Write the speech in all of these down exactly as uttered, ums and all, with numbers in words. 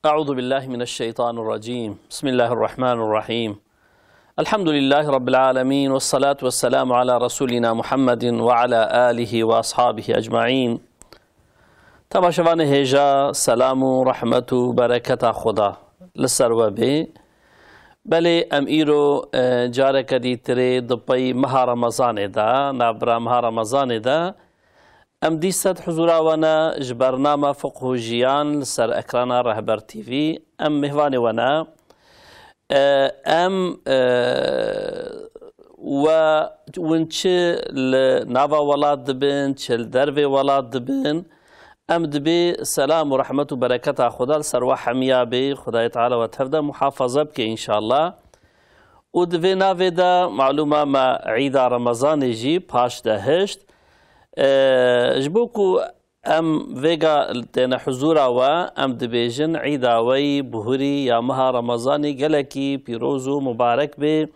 أعوذ بالله من الشيطان الرجيم. بسم الله الرحمن الرحيم. الحمد لله رب العالمين، والصلاة والسلام على رسولنا محمد وعلى آله وأصحابه أجمعين. Temaşevanê hêja, selam û rehmet û bereketa Xuda li ser we bê. Belê em îro, e, careke dîtirê di pey meha Remezanê de, navbira meha Remezanê de, em dîsa di huzura we ne ji bernama Fiqh û Jiyan li ser ekrana Rehber T V. Em mêvanê we ne. E, em, e, we, win çi li nava welat dibin, çi li dervê welat dibin, em dibê selam û rehmet û bereketa Xuda li ser we hemiya bê. Xwedayê Teala we tev de muhafaza bike înşallah. Û di vê navê de malûma me Îda Remezanê jî paş de hişt. E, ji bo ku em vêga têne huzura we, em dibêjin Îda we yî buhurî ya meha Remezanê gelekî pîroz û mubarek bê.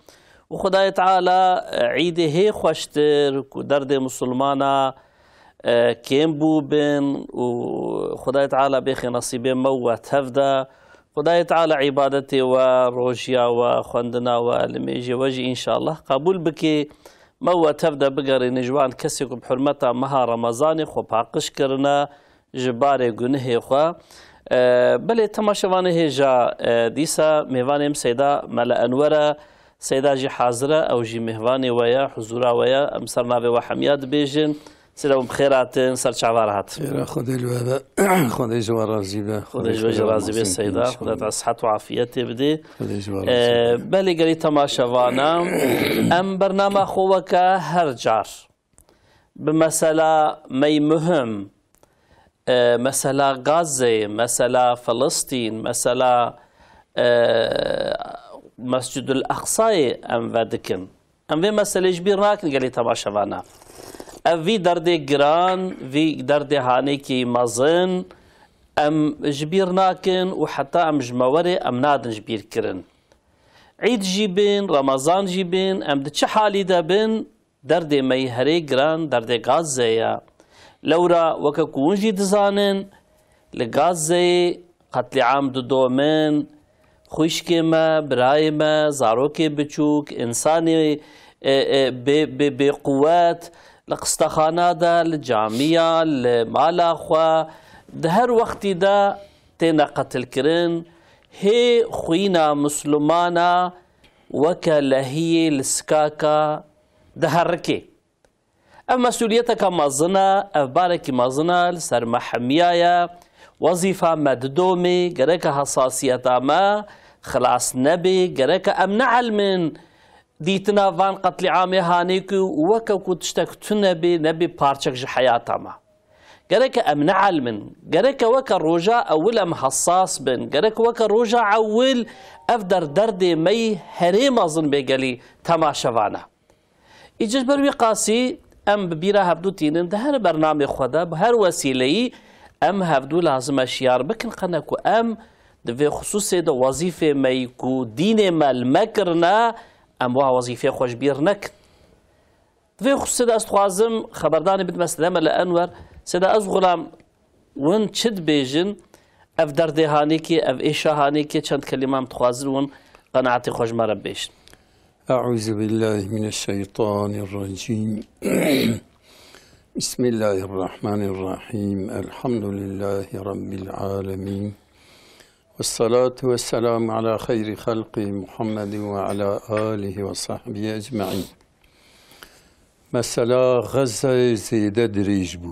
Û Xwedayê Teala, e, Îdê hê xweştir ku derdê misilmana, e, kêm bû bin û Xwedayê Teala bêxê nesîbê me û we tev de. Xwedayê Teala îbadetê we, rojiya we, xwendina we, limêjê we jî înşallah qebûl bike. Me û we tev de bigerîne ji wan kesê ku bi hurmeta meha Remezanê xwe paqij kirine ji barê gunihê xwe. E, belê temaşevanê hêja, e, dîsa mêvanê min Seyda Mele Enwer e. Seyda jî hazir e, ew jî mêvanê we ye, huzura we ye. Em ser navê we hemiya dibêjin. Seyda, hûn bi xêr hatin, ser çava re hat. Xêra Xwedê li we be. Xwedê ji we razî be. Xwedê ji we jî razî be Seyda. Xwedê te sihet û afiyetê bide. Xwedê ji we razî be. E, belê gelî temaşevana, em bernama xwe weke her car bi mesela mey muhim, e, mesela Gazze, mesela Filistîn, mesela, e, Mescidul Aqsayê em vedikin. Em vê meselê ji bîr nakin gelî temaşevana. Ev vî derdê giran, vî derdê hanêkî mezin, em ji bîr nakin û heta em ji me werê em nadin ji bîr kirin. Îd jî bin, Remezan jî bin, em di çi halî de bin, derdê me yî herê giran derdê Gazze ye. Lewra weke ku hûn jî dizanin, li Gazzeyê qetlîam didomin, xwişkê me, birayê me, zarokê biçûk, însanê, e, e, bê, bê, bêquwet, li qistexana de, li camiya, li mala xwe, di her wextî de têne qetilkirin. Hê xwîna Misilmana weke lehiyê li sikaka diherike. Ev mesûliyeteke mezin e, ev barekî mezin e, li ser me hemiya ye. Wezîfa me didomê, gereke hesasiyeta me xilas nebê, gereke em neelmin dîtina van qetlîamê hanê ku weke ku tiştek tune bê, nebê parçek ji heyata me. Gereke em neelmin, gereke weke roja ewil em hesas bin, gereke weke roja ewil ev der derdê me yî herê mezin bê gelî temaşevana. Îca ji ber wî qasî em bi bîra hevdû tînin, di her bernamê xwe de, bi her wesîleyî em hevdû lazim e şiyar bikin, qene ku em di vê xisûsê de wezîfê me yî ku dînê me li me kirine, em wa wezîfê xwe ji bîr nekin. Di vê xisûsê de ez dixwazim xeberdanê bidime Seyda Mele Enwer. Seyda, ez xulam, win çi dibêjin, ev derdê hanêkê, ev êşa hanêkê, çend kelîme em dixwazin win qenaetê xwe ji me re bibêjin. أعوذ بالله من الشيطان الرجيم. بسم الله الرحمن الرحيم. الحمد لله رب العالمين. والصلاة والسلام على خير خلقه محمد وعلى آله وصحبه أجمعين. Mesela Xezzeyê zêde dirêj bû.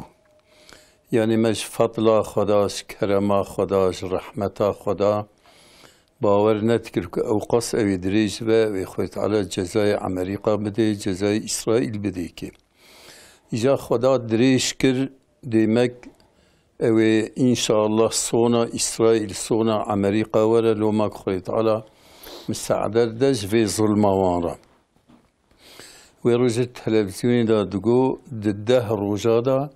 Yanî me ji fetla Xweda, ji kerema Xweda, ji rehmeta Xweda bawer nedikir ku ew qas ew ê dirêj be, wê Xwedê Teala cezayê Emerîka bidê, cezayê Îsraîl bidê kê. Îja Xweda dirêj kir, dêmek ew ê înşallah sona Îsraîl, sona Emerîka were, loma ku Xwedê Teala misaade de ji vê zulma wan re. Wê rojê televîzyonê de digo, di deh roja de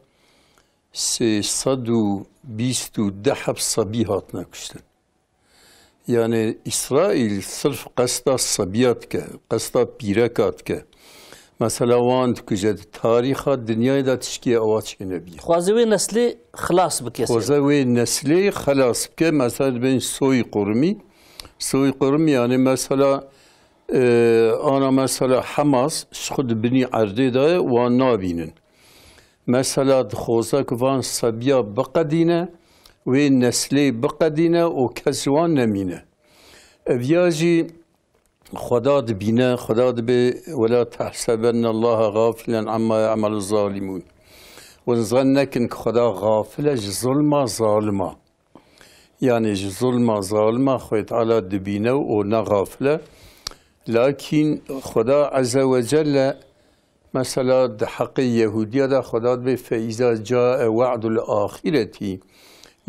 sê sed û bîst û du heb sebî hatine kuştin. Yanî Îsraîl sirf qesta sebiya dike, qesta pîreka dike. Mesela wan dikuje, di tarîxa dinyayê de tiştiyê ewa çênebî. Xwaze wê neslê xilas bike. Xwaze wê neslê xelas bike. Mesela dibên soyî qurmî. Soyî qurmî yani mesela, e, ana mesela Hamas ji xwe di binî erdê de ye, wan nabînin. Mesela dixwaze ku van sebiya biqedîne, wê neslê biqedîne û kes ji wan nemîne. Ev ya jî Xweda dibîne, Xweda dibê, "Wela tehsebennallaha gafilen amma ya'malu zalimûn." Hûn zan nekin ku Xweda gafil e ji zulma zalima. Yani ji zulma zalima Xwedê Teala dibîne û ne gafil e. Lakin Xweda Azze ve Celle mesela di heqê Yehûdiya de Xweda dibê, "Fe îza cae we'dul axireti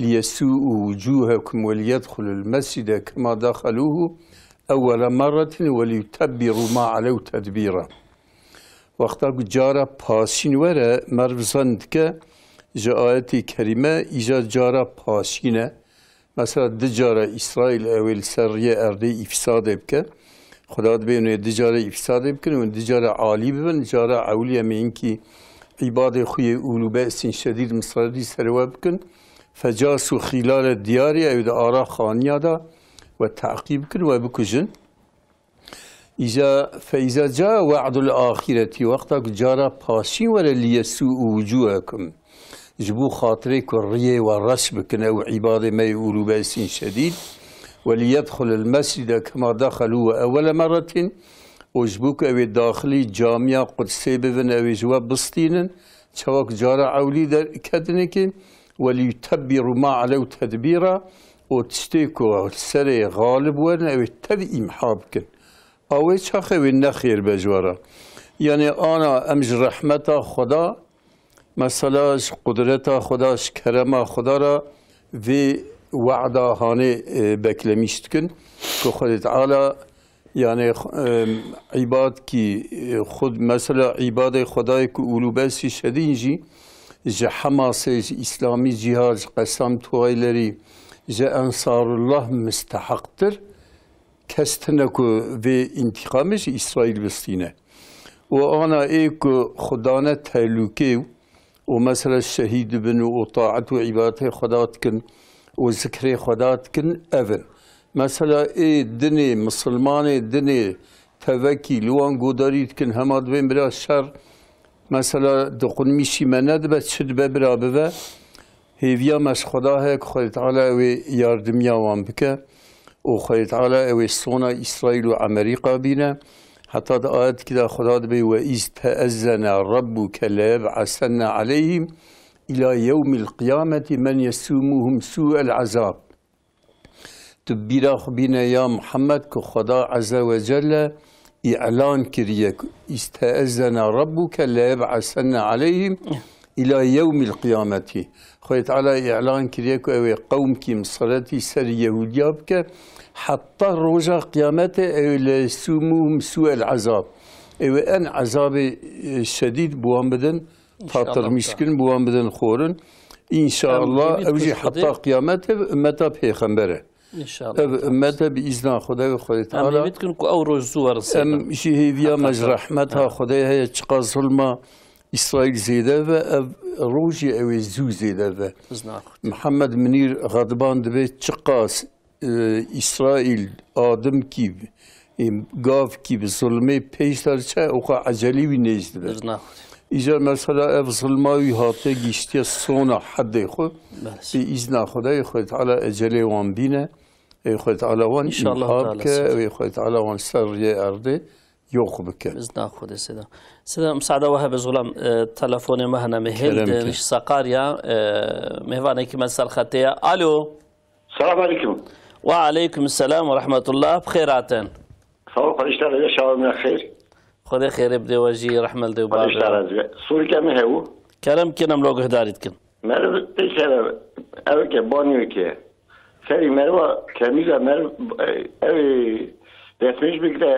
liyesû'u wucûhekum ve liyedxulul mescide kema dexelûhu ewwele merretin ve liyutebbiru ma elew tedbîra." Wexta ku cara paşîn were, meriv zan dike ji ayetê kerîme îcar cara paşîn e. Mesela du cara Îsraîl ew ê li ser riyê erdê îfsadê bike. Xuda dibê hûn ê du cara îfsadê bikin, hûn du cara alî bibin, cara ewlî em ê hinkî îbadê xwe yê ûl û be'sîn şedîd misredî ser we bikin. Fecasû xîlale diyarî ew di ara xaniya de we teqîb bikin, we bikujin. Îza, fe îza ca we'dul axireti, wexta ku cara paşîn were, liyesû'u wucûhekum. Ji bo xatirê ku riyê we reş bikin, ew îbadê me yê ûl û be'sîn şedîd. Ve liyedxulul mescide kema dexelû ve ewwele merretin. Û ji bo ku ew ê daxilî camiya Qudsê bibin, ew ê ji we bistînin. Çawa ku cara ewlî de ketinekî, "Welî yutebbîru ma elew tedbîra", û tiştê ku serê xalib werin, ew ê tev îmha bikin. A wê çaxê wê ne xêr be ji we re. Yanî ana em ji rehmeta Xweda, mesela ji qudreta Xweda, ji kerema Xweda re vê we'da hanê, e, beklemîş dikin ku Xwedê Teala Yani, em, îbad kî, e, xud, mesela îbadê Xwedayê ku ûlûbesî şedîn jî ji Hemasê, ji Îslamî Cîhad, ji Qesam Tuwaylerî, ji Ensarullah misteheqtir kes tine ku vê întîqamê ji Îsraîl bistîne. Û ana ê ku xwe dane tehlûkê û û mesela şehîd dibin û taet û îbadetê Xweda dikin û zikrê Xweda dikin, ev in. Mesela ê dinê, misilmanê dinê tevekî li wan godarî dikin, hema dibên bira şer, mesela di qunmîşî me nedibe, çi dibe bira bive. Hêviya me ji Xweda heye ku Xwedê Teala ew ê yardimiya wan bike. û Xwedê Teala ew ê sona Îsraîl û Amerîka bîne. Heta di ayetkî de Xweda dibê, "Ve iz teezzene rabbuke leyeb'asenne aleyhim ila yewmil qiyameti men yesumuhum su'el azab." Tu bîra xwe bîne ya Muhammed ku Xweda Azze ve Celle îlan kiriye ku, "Iz teezzene rabbuke leyeb'asenne aleyhim ila yewmil qiyameti." Xwedê Teala îlan kiriye ku ew ê qewmkî miseretî ser Yehûdiya bike, heta roja qiyametê ew ê li sûmûhum sû'el ezab. Ew ê en ezabê, e, şedîd bi wan bidin, İnşallah. Tatirmîşkin bi wan bidin xorin. Înşallah, Em êmîd ew jî ku Xwedê heta qiyametê bi ummeta pêxember e. İnşallah. Ev ummete bi îzna Xwedê ve Xwedê Em Teala. Êmîd kin ku ew roj zû werin seyda. Em jî hêviya me ji rehmeta Xwedê heye, çiqas zulma Îsraîl zêde ve, ev rojê ew ê zû zêde ve. Bizna Xwedê. Mihemed Minîr Xedban dibê çiqas, e, Îsraîl adimkî, e, gavkî bi zulmê pêş de diçe, oxa ecelî wî nêz dibe. Bizna Xwedê. Îcar mesela ev zulma wî hate giştiye sona hedê xwe. Belê. Bi îzna Xwedê, Xwedê Teala ecelê wan bîne. Ê Xwedê Teala wan înşallah imha bike, ê Xwedê Teala wan ser riyê erdê yox bike. Bizna Xwedê seyda. Seyda, misada we hebe zulam, e, telefonê me hene, me hêl din ji Sakarya, e, mêvanekî me ser xetê ye. Alo. Selam aleyküm. Ve aleyküm selam ve rahmetullah. Bi xêr hatin. Sağ ol, Xwedê ji te re, şawa me xêr. Xwedê xêrê bide we jî, rehmel de û Xwedê ji te razî be. Sûrike min hebû. Kerem kin em lo guhdarî dikin. Meriv tê kere, ew ke banî ke. Serî meriva temîz e, meriv, e, ew ê destmêj bigre,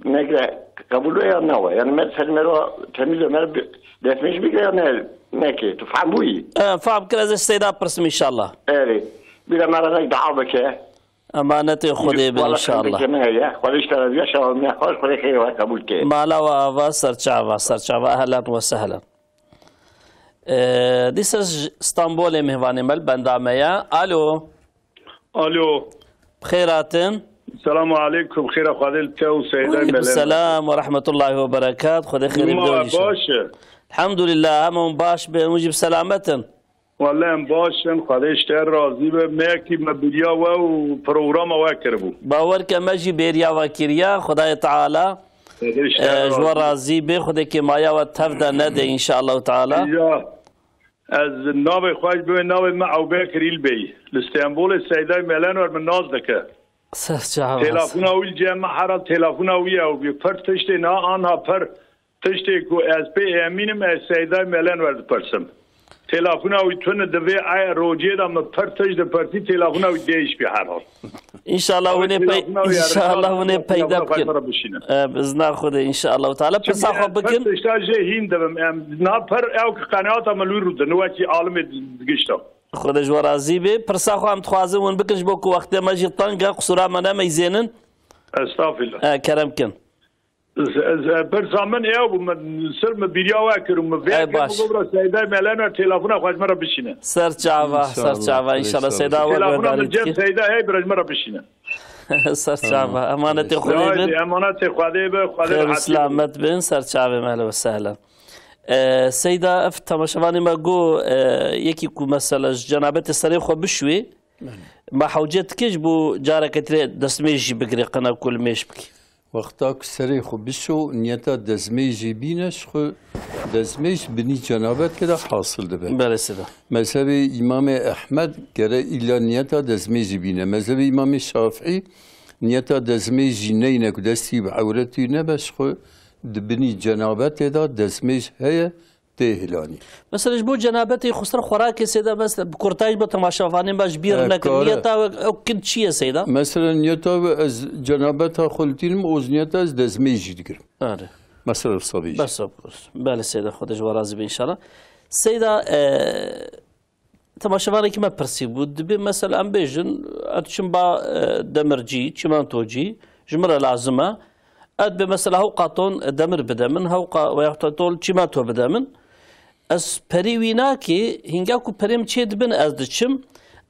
negre, qebûl e ya ne we? Yani mer-, serî meriva temîz e, meriv bi-, destmêj bigre ya ne, neke? Tu fehm bûyî? E, fehm kir, ez ê seyda pirsim înşallah. Erê. Bira meriv dua bike. Emanetê Xwedê be, înşallah. Xwedê ji te razî be, şeva me xweş, Xwedê xêrê we qebûl ke. Mala we ava, serçava, serçava, ehlen we sehlen. Ee, dîsa ji Stenbolê mêvanê me li benda me ye. Alo. Alo. Bi xêr hatin. Selamu aleykum, xêra Xwedê li te û Seyda Melen. Selam we rahmetullahi we berekat. Xwedê xêrê bide înşallah. Baş e. Elhamdulillah, hemû baş bin, hûn jî bi selamet in. Wele em baş in, Xwedê ji te razî be. Me yekî me biriya we û programa we kiribû. Bawer ke me jî bêriya we kiriya, Xwedayê Teala, Xwedê ji te e, ji we razî be. Razî be, Xwedê kêmaya we tev de nede, înşallah Teala. Ya, ez navê xwe ji bo navê me Ewbekir Îlbey. Li Stenbolê Seyda Melen wer min nas dike. Ser çava. Telefona wî li cem me hera telefona wî ew bî. Pir tiştê na anha pir Tiştê ku ez pê emîn im, ez Seyda Melen wer dipirsim. Telefona wî tune divê, ay rojê de min pir tişt dipirsî, telefona wî dêş bî her hal. Înşallah hûn ê pey-, înşallah hûn ê peyda bikin. Bi izna Xwedê înşallah Teala. Pirsa xwe bikin. Pir tişta jê hîn dibim. Em na pir ew ki qenaata min wî rû din, wekî alimê digişta. Xwedê ji we razî be. Pirsa xwe em dixwazin hûn bikin ji bo ku wextê me jî teng e, qisûra me nemeyzênin. Estağfirullah. E, kerem kin. Ez, ez, ez, pirsa min ew bû, min sir min bîriya we kir û min vê Ey, kir, baş. Min got, "Bira Seyda Melen e, telefona xwe ji min re bişîne." Ser çava, ser çava, înşallah Seyda we guhdarî dike. Telefona min cem Seyda hey, bira ji min re bişîne. Ser çava, emanetê Xwedê bin. Haydi, emanetê Xwedê be, Xwedê Xêr û rehetî bin. Selamet bin, ser çavê me, ehlen we sehlen. Ee, Seyda, ev temaşevanê me got, e, yekî ku mesela ji cenabetê serê xwe bişuê, Belê. Ma hewce dike ji bo careke tirê destmêj jî bigire, qena ku li mêj bike. Wexta ku serê xwe bişo, niyeta dezmêjê bîne, ji xwe dezmêj binî cenabetê de hasil dibe. Belê Seyda. Mezhebê Îmamê Ehmed gere îlla niyeta dezmêjê bîne. Mezhebê Îmamê Şafîî niyeta dezmêjî neyne ku destî bi ewretî nebe, ji xwe di binî cenabetê de dezmêj heye, tê hilanî. Mesela ji bo cenabetê xwe ser xwerakê Seyda, mesela bi kurtayî ji bo temaşevanên me ji bîr neke, niyeta we ew kin çi ye Seyda? Mesela niyeta we ez cenabeta xwe li tînim, oz niyeta ez dezmêjî digirim. Are. Mesela wisa bêjî. Bes, belê Seyda, Xwedê ji we razî be înşallah. Seyda, e, Temaşevanekî me pirsî bû, dibê mesela em bêjin, ez diçim ba, e, demircî, çîmentocî, ji min re lazim e. Ez dibê mesela hewqa ton demir bide min, hewqa veya ton çîmento bide min. Ez perî wî nakê, hînga ku perê min çê dibin ez diçim.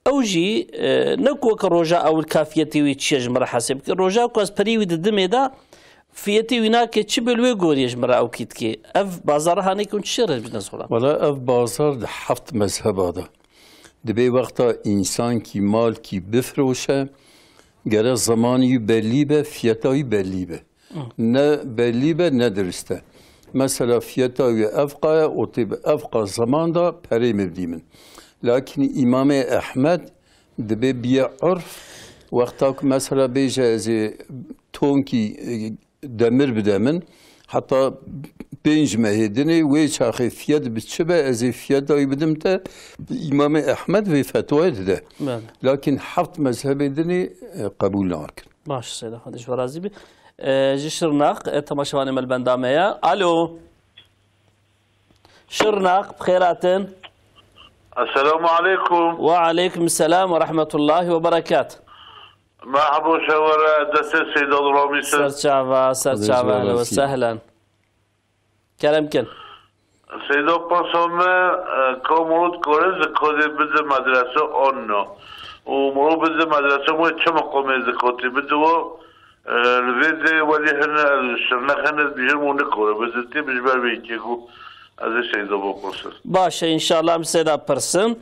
Ew jî, e, ne ku weke roja ewil kafiyetê wî çi ye ji min re hesê bike. Roja ku ez perî wî didimê de, Fiyetê wî nake çi bi li wê gorî ye ji min re ew kî dikê. Ev bazara hanê ku çi re bîne zola? Wala ev bazar di heft mezheba de. Dibê wexta însankî malkî bifroşe, gere zemanî wî bellî be, fiyeta wî bellî be. Hı. Ne bellî be, ne dirist e. Mesela fiyeta wî evqa ye, û tê bi evqa zeman de perê min bidî min. Lakin Îmamê Ehmed dibê biye urf, wexta ku mesela bêje ez ê tonkî, e, demir bide min, heta pênc mehê dinê wê çaxê fiyet bi çi be, ez ê fiyeta wî bidim te, Îmamê Ehmed vê fetwayê dide. Belê. Lakin heft mezhebê dinê, e, qebûl nakin. Baş, Seyda, Xwedê ji we razî be. E, ji Şirnax, e, temaşevanê me li benda me ye. Alo. Şirnax, bi xêr hatin. Esselamu aleykum. Ve aleykum selam ve rahmetullahi ve berekat. Merhaba, şevere, destê Seyda Duramî ser. Serçava, serçava, ehlen ve sehlen. Kerem kin. Seyda, pasa me, e, ka moro dikare zikatê bide medrese an na. Û moro bide medrese, wê çi meqamê zikatê bide wa? E, li vê de welî hene, ez Şirnex hene, dibêjim û nikare. Bi zitî bi ji ber vê yekê ku ez ê Seyda bipirsim. Baş e, înşallah em Seyda pirsin.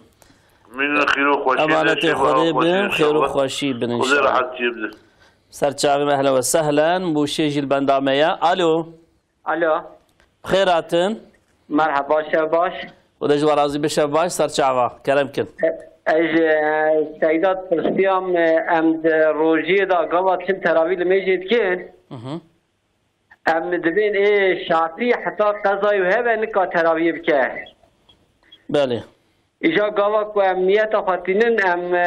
Mînin xîr û xweşî de, Emanetê Xwedê bin, xêr û xweşî bin, înşallah. Xwedê rehetiyê bide. Ser çavê me, ehlen ve sehlen, Mûşê jî li benda me ye. Alo. Alo. Bi xêr hatin. Merhaba, şev baş. Xwedê ji we razî be, şev baş, ser çava. Kerem kin. Ez, e, Seyda pirsiya me, em di rojiyê de gava çin teravî li mêjê dikin. Hı hı. Em dibên ê şafî heta qezayê heve nika teraviyê bike. Belê. Îja gava ku em niyeta xwe tînin, em, e,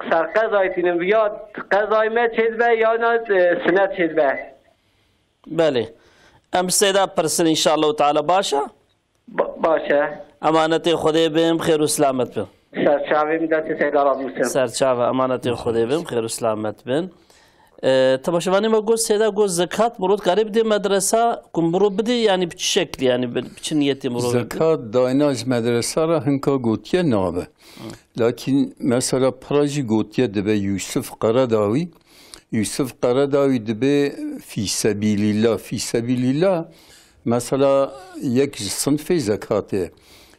ser qezayê tînin, ya qezayê me çêdibe, ya na, e, sinet çêdibe. Belê. Em bi Seyda pirsin, înşallah teala baş e? Ba-, baş e. Emanetê Xwedê bin, xêr û selamet bin. Serçavê min destê Seyda razî bisin. Serçava, emanetê Xwedê bin, xêr û selamet bin. E, temaşevanê me got, Seyda got, zekat mirov dikare bidê medresa, ku mirov bidê, yanî bi çi şeklî, yanî bi, bi çi niyetê mirov bidê? Zekat dayna ji medresa re hinka gotiye nabe. Lakîn mesela pira jî gotiye dibe Yûsif Qeredawî. Yûsif Qeredawî dibe fî sebîlîllah. Fî sebîlîllah mesela yek ji sinfê zekatê.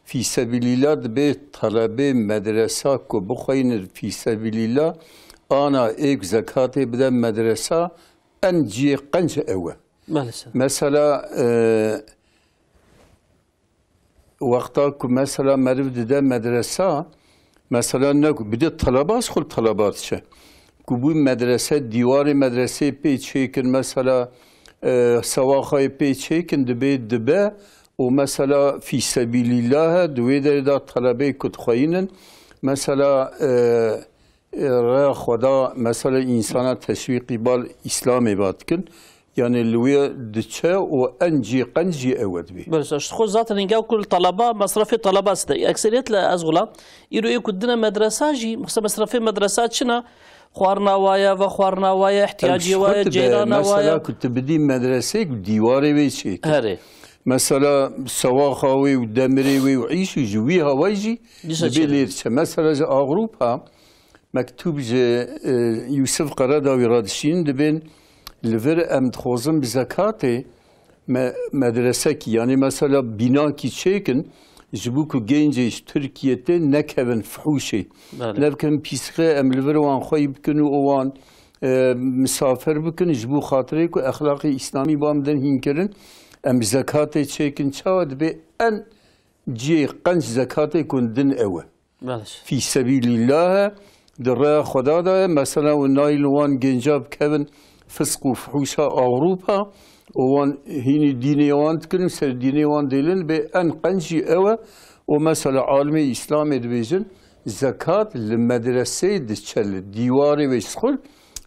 Fî sebîlîllah dibe talebê medresa ku bixweynin fî sebîlîllah, ana ê ku zekatê bide medresa, en cihê qenc ew e. Maalesef. Mesela, e, wexta ku mesela meriv dide medresa, mesela ne ku bide talaba, ji xwe talaba diçe. Ku bû medrese, dîwarê medreseyê pê çêkin, mesela, e, sewaxayê pê çêkin, dibê dibe û mesela fî sebîlîllah e, di wê derê de talebeyê ku dixweyînin, mesela, e, e, rêya Xweda, mesela, însana teşwîqî bal Îslamê ba dikin. Yanî li wê diçe û en cî qenc jî ew e dibê. Belê, ji xwe zaten hingê ku li talaba, mesrefê talaba site. Ekseriyetle ez xulam, îro ê ku dine medresa jî, mesela mesrefê medresa çi ne? Xwarina wa ye, vexwarina wa ye, ihtiyacê wa ye, ceyran wa ye. Mesela ku tu bidî medreseyê ku dîwarê wê çêkir. Herê. Mesela sewaxa wê û demirê wê û îş û ji wî hawayî jî dibê lê diçe. Mesela ji Avrupa, mektûb ji, e, Yûsif Qeredawî re dişînin, dibên li vir em dixwazin bi zekatê me-, medresekî, yanî mesela bînakî çêkin, ji bo ku gencê ji Tirkiyê tê nekevin fihûşê. Belê. Nebikin pîsxê, em li vir wan xweyî bikin û wan, e, misafir bikin, ji bo xatirê ku exlaqê îslamî ba em din hîn kirin, em bi zekatê çêkin. Çawa dibe en cihê qenc zekatê ku din ew e. Belê. Fî sebîlîllah e, di rêya Xweda de ye. Mesela, û nayîn wan genca bikevin fisq û fuhûşa Ewropa, û wan hînî dînê wan dikin û ser dînê wan dêlin, bê en qenc jî ew e. Û mesela, alimê Îslamê dibêjin, zekat li medreseyê diçe, li dîwarê wê ji xwe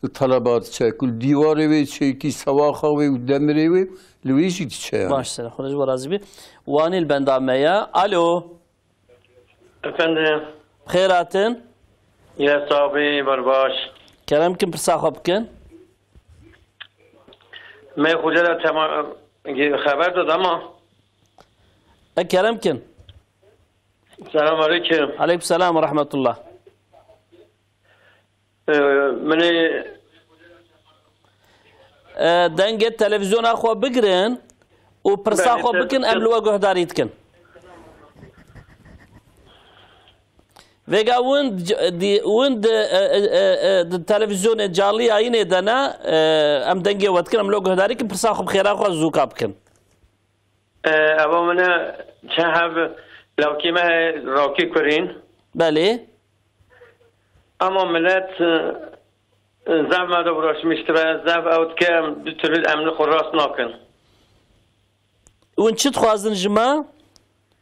li taleba diçe, ku li dîwarê wê çêkî sewaxa wê û demirê wê li wê jî diçe yani. Baş sere, Xwedê ji we razî be. Wanî li benda me ye. Alo. Efendim? Xêr hatin. Ya sabî, berbaş. Kerem kin, pirsa xwe bikin. Me xuce de tema-, xeber da dema. E, kerem kin. Selam aleyküm. Aleyküm selam ve rahmetullah. Ee, min ê E, dengê televîzyona xwe bigirin û pirsa Belê, xwe te-, bikin, em te- li we guhdarî dikin. Vêga win di, di, win di, e, e, e, e, di televîzyonê canlı yayınê de ne, e, em dengê we dikin, em li we guhdarî dikin, pirsa xwe bi xêra xwe zûka bikin. E, eva min e çend heb lawkî me heye, rawkî kurîn. Belê. Ama millet, e, zef me de uğraşmış dibe, zef ew dike, em bi türlü em li xwe rast nakin. Hûn çi dixwazin ji me?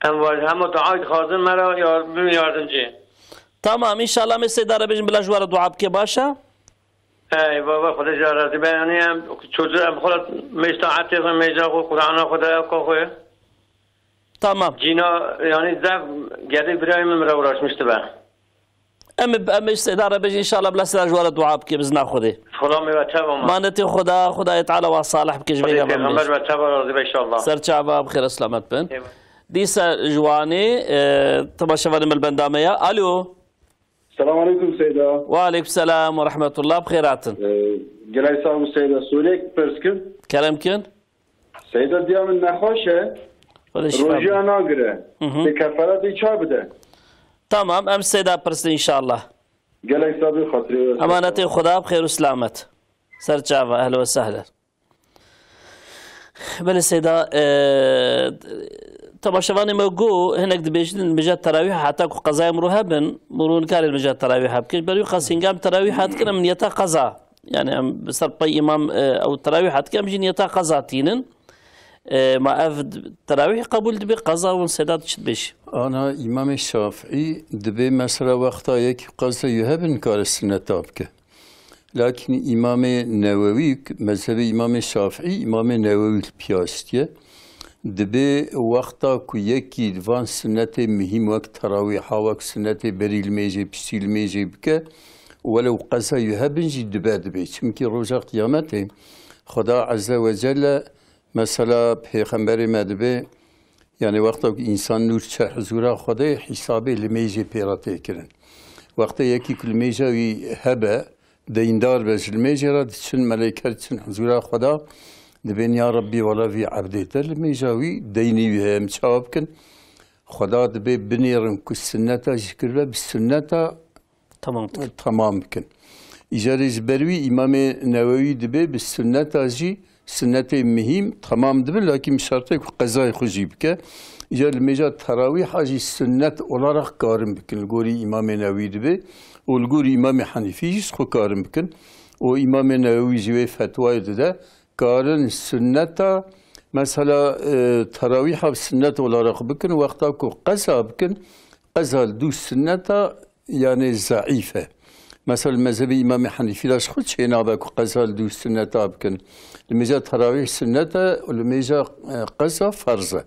Em var, hema dua dixwazin, me re yar-, bin yardimcî. Tamam, înşallah me Seyda re bêjin bila ji we re dua bike, baş e? Ey baba, Xwedê ji razî be. Yanî em çocuğu em xwe mêj taetê xwe, mêja xwe, Qur'ana xwe, dayaka xwe. Tamam. Cîna, yanî zef gedê birayê min re uğraşmış dibe. Em, em ê Seyda re bêjin, înşallah bila Seyda ji we re dua bike, bi izna Xwedê. Xulamê we teva ma. Manetê Xweda, Xwedayê Teala we salih bike ji vê Xwedê pêxember be. Pêxember we teva razî be înşallah. Ser çava, bi xêr selamet bin. Eyvallah. Dîsa ji Wanê, e, temaşevanê me li benda me ya. Alo. Selam aleyküm Seyda. Ve aleyküm selam ve rahmetullah. Bi xêr hatin. Ee, gelay sağ ol Seyda. Soriyek pers kin. Kerem kin. Seyda, diya min nexweş e. Xwedê şifa bide. Rojiya nagire. Hı hı. Te kefaretê çawa bide? Tamam, em Seyda pirsin înşallah. Gelek sabî xatirê we. Emanetê Xweda, bi xêr û selamet. Ser çava, ehlen ve sehlen. Belê Seyda, e, temaşevanê me got, hinek dibêjin, dibêje terawîh heta ku qezaya mirov hebin, mirov nikare dibêje terawîh hebke. Ber wî qas hingam terawîh hatikin, em niyeta qeza. Yani em bi ser pey îmam, e, ew terawîh hatikin, em jî niyeta qeza tînin. E, ma ev terawîh qebûl dibe, qeza û Seyda tu çi dibêjî? Ana Îmamê Şafîî dibê mesela wexta yekî qeza yu hebin nikare sineta bike. Lakin Îmamê Newewî, mezhebê Îmamê Şafîî, Îmamê Newewî li piya şitiye. Dibê wexta ku yekî li van sunnetê muhîm wek terawîha, wek sunnetê berî limêjê, piştî limêjê bike, welew qeza wî hebin jî dibe dibê. Çimkî roja qiyametê Xweda Ezze ve Celle, mesela Pêxemberê me dibê, yani wexta ku însan nûr çe huzûra Xwedê, hîsabê limêjê pê re tê kirin. Wexta yekî ku limêja wî hebe, deyndar be ji limêjê re, diçin meleyker diçin huzûra Xweda, dibên ya Rebbî, wela vî ebdê te limêja wî deynî wî heye, em çawa bikin? Xweda dibê binêrin ku sunneta jî kiribe, bi sunneta Tamam dikin. Tamam bikin. Îcarê ji ber wî Îmamê Newewî dibê bi sunneta jî, sunnetê muhîm tamam dibin, lakî bi şertê ku qezayê xwe jî bike. Îcar limêja terawîha jî sunnet olarak karin bikin. Li gorî Îmamê Newewî dibê û li gorî Îmamê Henîfî jî xwe karin bikin. Û Îmamê Newewî jî wê fetwayê dide, karin sunneta, mesela, e, terawîha bi sunnet olarak bikin, wexta ku qeza bikin, qeza li dû sunneta, yani, zeîf e. Mesela, mezhebê Îmamê Henîfî de ji xwe çênabe ku qeza li dû sunneta bikin. Li mêja terawîh sunnet e û li mêja, e, qeza ferz e.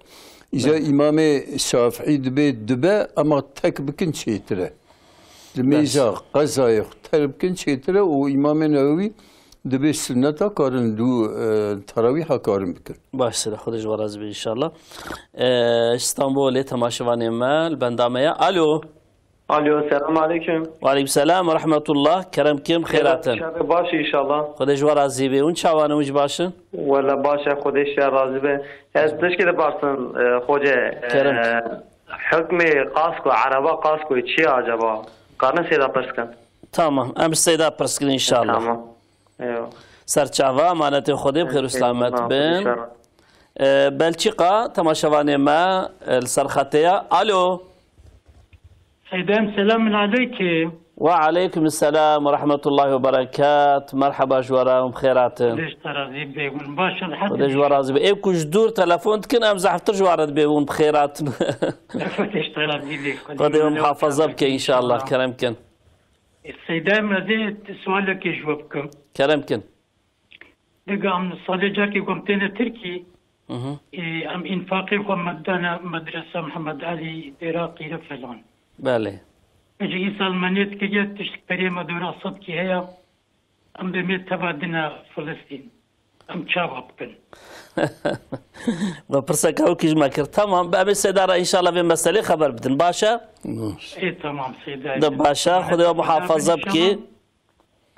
Îja Belê. Îmamê Şafîî dibê dibe, ama tek bikin çêtir e. Li Belê. Mêja qezayê xwe tek bikin çêtir e û Îmamê Newewî dibê sunneta karin dû, e, terawîha karin bikin. Baş sere, Xwedê ji we razî be înşallah. E, Îstanbulê temaşevanê me li benda me ye. Alo. Alo, selam aleyküm. Ve aleyküm selam ve rahmetullah. Kerem kim, xêr hatin. Şevê baş inşallah. Xwedê ji we razî be. Hûn çawan in, hûn jî baş in? Wela baş e, Xwedê ji te razî be. Ez tişkê diparsin, e, xoce, e, Kerem. Hukmê kasko, ereba kasko çi ye acaba? Karin Seyda pirs kin? Tamam, em ji Seyda pirs kin inşallah. Tamam. Eyvallah. Serçava, emanetê Xwedê, bi xêr û selamet bin. Eyvallah, inşallah. E, Belçîka, temaşevanê me, e, li ser xetê ye. Alo. Seydem, selamun aleykum. Ve aleykum selam ve rahmetullahi ve berekat. Merhaba ji we re, hûn bi xêr hatin. Xwedê ji te razî be, hûn baş in, Xwedê ji we razî be. Ê ku ji dûr telefon dikin, em zehftir ji we re dibê hûn bi xêr hatin. Xwedê ji te razî be. Xwedê we muhafaza bike înşallah, kerem kin. Seydem, ez ê sualekê ji we bikim. Kerem kin. Diga em salê carkê ku em têne Tirkî, Mhm. Ê, em înfaqê xwe me dane medresa Mihemed Elî, dêra Qîre falan. Belê. Ji îsal me nêt kiriye, tişt perê me dora sedkî heye. Em dê mê teva dine Filistîn. Em çawa bikin? Ve pirseka wekî ji me kir. Tamam, em ê Seyda re înşallah vê meselê xeber bidin. Baş e? Baş. Ê, tamam, Seyda. De baş e, Xwedê we muhafaza bike.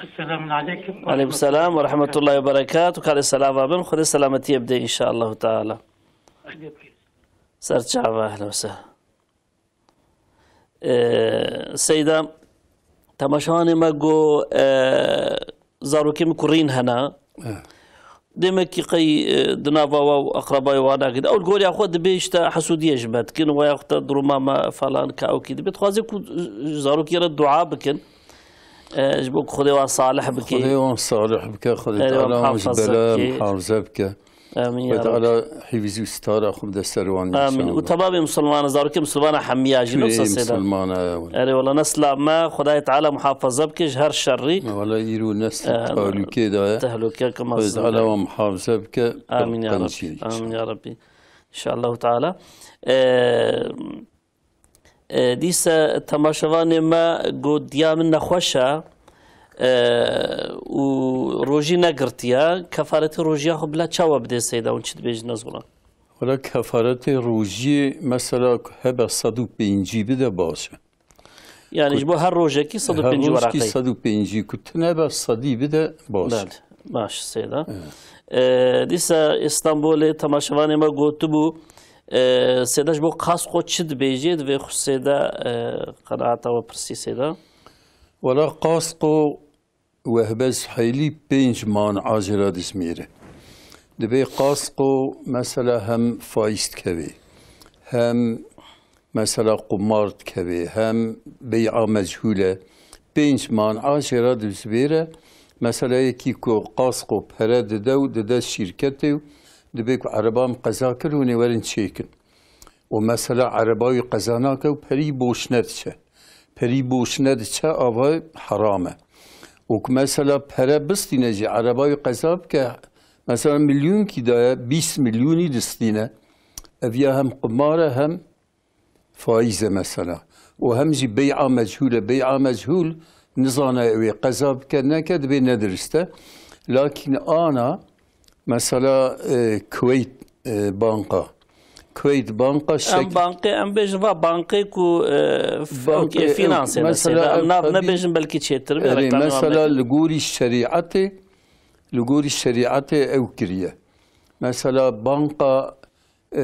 Esselamun aleyküm. Aleyküm selam ve rahmetullahi ve berekatuhu. Kare selava bin. Xwedê selametiyê bide inşallah teala. Ser çava, ehlen ve sehlen. Ee, Seyda, temaşevanê me got, ee, zarokê min kurîn hene. Evet. Demek ki qey, e, di nava wa û aqrebayê wa nagihîne. Ew li goriya xwe dibê işte hesûdiyê ji me dikin, waya xwe te duruma me falan ka ew kî dibê. Dixwaze ku, e, zarokê re dua bikin. E, ji bo ku Xwedê wan salih bike. Xwedê wan salih bike, Xwedê Erê wan Teala wan ji muhafaza bela bike. Muhafaza bike. Amîn ya Rabbi. Xwedê Teala hîvîz û sitara xwe bide ser wan Amîn. Û inşallah. Temamê misilmana, zarokê misilmana hemiya jî, Tûyê nefsa Seyda. Misilmana, ew. Erê wala nesla me, Xwedayê Teala muhafaza bike ji her şerrî. Wala îro nesl Eh, tehlûkê de ye. Tehlûke ke Xwedê mezin Teala de. Wan muhafaza bike, Amîn ya Rabbi. Qenc inşallah. Amîn ya Rabbi. İnşallah Teala. Ee, e, dîse temaşevanê me got, diya min nexweş e, e, û rojî negirtiye. Kefaretê rojiya xwe bila çawa bidê Seyda, hûn çi dibêjin, ez wila? Wala kefaretê rojiyê mesela hebe sed û pêncî bide baş e. Yani ji bo her rojekî sed û pêncî Her rojekî wereqey. Sed û pêncî ku tune be sedî bide baş. Belê, baş Seyda. Evet. Ee, dîsa Îstanbulê temaşevanê me gotibû, ee, Seyda ji bo Qasko çi dibêjê, divê xwe Seyda, ee, qenaeta we pirsî Seyda. Wala Qasko wehbe ji heylî pênc man'a jê re dijmêre. Dibê Qasko mesela hem faiz dikevê, hem mesela qumar dikevê, hem bey'a mechûl e. Pênc man'a jê re dibêre. Mesela yekî ku Qasko pere dide û dide şîrketê û dibê ku ereba min qeza kir, hûn ê werin çêkin. Û mesela ereba wî qeza nake û perî boşne diçe. Perî boşne diçe, ava heram e. Û ku mesela pere bistîne jî, ereba wî qeza bike, mesela milyonkî daye, bîst milyonî distîne. Ev ya hem qimar e hem faiz e mesela. Û hem jî bey'a mechûl e. Bey'a mechûl nizane ew ê qeza bike neke, dibê nedirist e. Lakîn ana mesela, e, Kuweyt, e, banka. Kuweyt banka Em şek- bankê, em bêjin va bankê ku, e, f-, Bank, e, finansê mesela mesela. Em ev nav xwedî nebêjin belkî çêtir be, Erê, reklamê wan mesela nekin. Li gorî şerîetê, li gorî şerîetê ew kiriye. Mesela banka, e,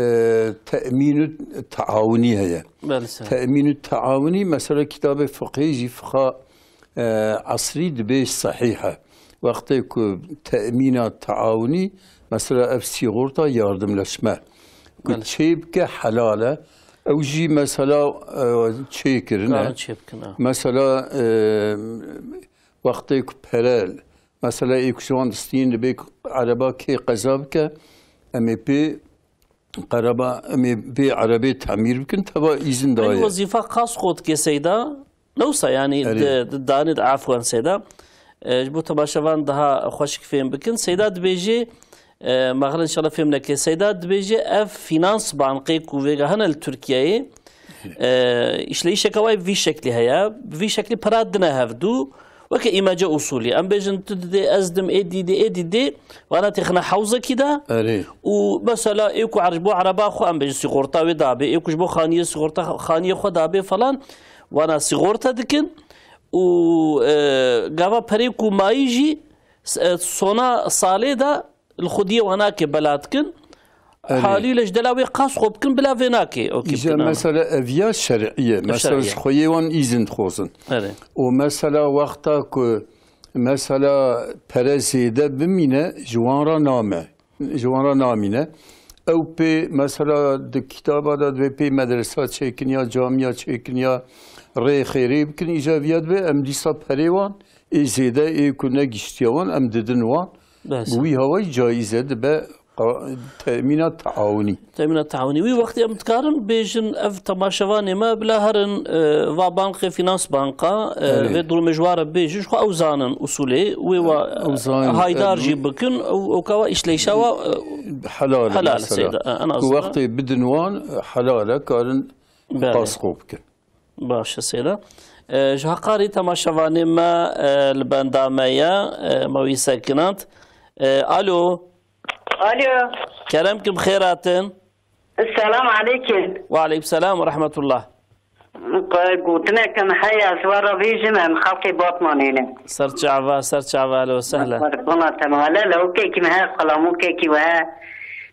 te'mîn û teawunî heye. Belê, sağ. Te'mîn û teawunî mesela kitabê fiqhê jî fiqha, e, esrî dibê sehîh e. Wextê ku te'mîna teawunî mesela ev sîgorta yardimleşme ku Belê. Çê bike helal e. Ew jî mesela, e, çê kirine. Karin çê bikin, ha. Mesela, e, wextê ku pere, mesela ê ku ji wan distîn dibê ku ereba kê qeza bike, em ê pê qereba, em ê pê erebê temîr bikin, teva îzin Ev daye. Wezîfa qas xwe dike Seyda. Ne wisa, yanî Erê. di, di danê de afwan Seyda. E, ji bo temaşevan daha xweşik fêm bikin. Seyda dibêje, e, maxir inşallah fêm neke. Seyda dibêje ev finans bankê ku vêga hene li Tirkiyeyê, e, îşleyîşeke wê vî şeklî heye. Vî şeklî pera dine hevdû. Weke îmece usulî. Em bêjin tu didê ez dim ê dî dê ê dî dê. Vana têxine hewzekî de. Erê. Û mesela ê ku er-, ji bo ereba xwe em bêjin sîgorta wê dabê. Ê ku ji bo xaniyê sîgorta xaniyê xwe dabê falan. Wana sîgorta dikin. Û, e, gava perê ku mayî jî s-, e, sona salê de li xwediyê wana ke bela dikin. Erê. Halîle ji dela wê qas xwe bikin bila vê nake. Okey Îja bikin, ama. Mesela ev ya şer'î ye. Mesela şer'î ye. Ji xweyê wan îzin dixwazin. Erê. Û mesela wexta ku mesela pere zêde bimîne ji wan re name. Ji wan re namîne. Ew pê mesela di kitaba de divê pê medresa çêkin ya camiya çêkin ya rê xêrê bikin. Îja viya divê em dîsa perê wan ê zêde ê ku negiştiya wan em didin wan. Bes. Bi wî hawayî caiz e, dibe qa-, temîna teawunî. Temîna teawunî. Wî wextê em dikarin bêjin ev temaşevanê me bila herin, e, va bankê finans banka, e, Erê. vê durumê ji wa re bêjin, ji xwe ew zanin usulê, wê wa Ew zanin, haydar e, jî bikin, ew, ew ka wa îşleyşa wa, e, Helal e helal e mesela. Seyda, e, en Ku azından. Wextê bidin wan, e, helal e, karin Belê. Qas xwe bikin. Baş e Seyda. E, ji Heqarî temaşevanê me, e, li benda me ye, e, me wî sekinand. E, alo. Alo. Kerem kim xêr hatin. Selam aleykum. Ve aleykum selam ve rahmetullah. Qe-, gotineke min heye, ez we re bêjim, em xelkê Batmanê ne. Ser çava, ser çava, ehlen ve sehlen. Qurban te, mala lewkekî me heye, qalamokekî we heye.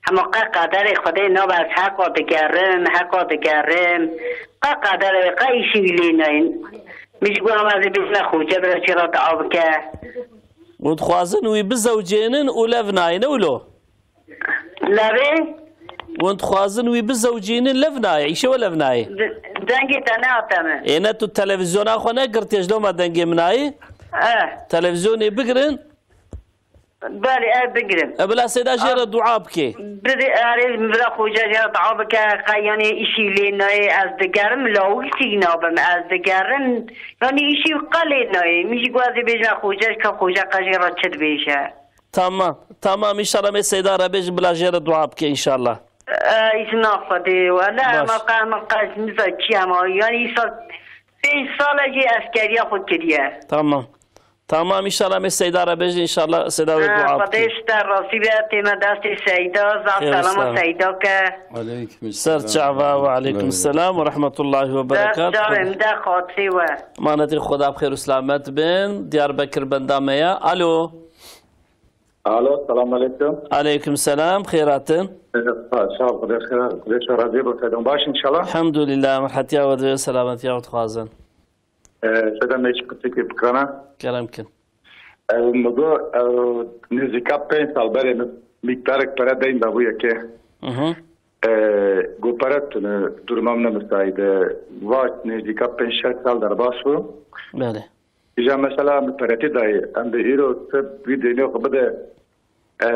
Hema qe qederê Xwedê nabe, ez heqa digerim, heqa digerim. Qe qederê, qe îşî wî lê nayên. Min ji bo em ez ê bêjime xoce bira jê re dua bike. Hûn dixwazin wî bizewcênin û lev nayê, ne wilo? Levê? Hûn dixwazin wî bizewcînin, lev nayê, îşê we lev nayê. D-, dengê te nehate min. Ê ne tu televîzyona xwe negirtiye, ji doma dengê min nayê? Eh. Televîzyonê bigirin. Belê, ev bigirin. E, bila Seyda jê re dua bikê. Bidê, erê, min vira xoca jê re dua bike, qey, yanî, îşî lê nayê, ez digerim, lawikî nabim, ez digerim, yanî, îşî qe lê nayê. Min jî got, ez ê bêjime xoca, ka xoca qe jê re çi dibêje. Tamam, tamam, înşallah me Seyda re bêjin bila jê re dua bike înşallah. E, îzna Xwedê, wele Baş. Ema qe, ema qe, niza çi ema, yanî îsa pênc sal e jî eskeriya xwe kiriye. Tamam. Tamam, înşallah me Seyda re bêjin, înşallah Seyda wê Ha, dua Xwedê bike. Ji te razî be, tême destê Seyda, zaf Xêr selama sağ ol. Seyda ke. Aleyküm Ser selam. Çava ve aleyküm selam ve rahmetullahi ve Dest berekatuh. Çavê min de xatirê we. Manetê Xweda bi xêr û selamet bin. Diyarbekir benda me ye. Alo. Alo, selam aleyküm. Aleyküm selam, xêr hatin. Ee, sağ ol, Xwedê xêr, Xwedê şo razî bo, sedem baş inşallah. Elhamdülillah, merhetiya we divê, selametiya we dixwazin. Ee, sedem ne çi pirsîkê bikirana? Kerem kin. Ee, mi got, ee, nêzîka pênc sal berê min mîkdarek pere deyn dabû yekê. Hı hı. Ee, got pere tune, duruma min ne misaîd e. Va nêzîka pênc şeş sal derbas bû. Belê. Îja mesela min peretî dayê, em bi îro tu vî deynê xwe bide, e,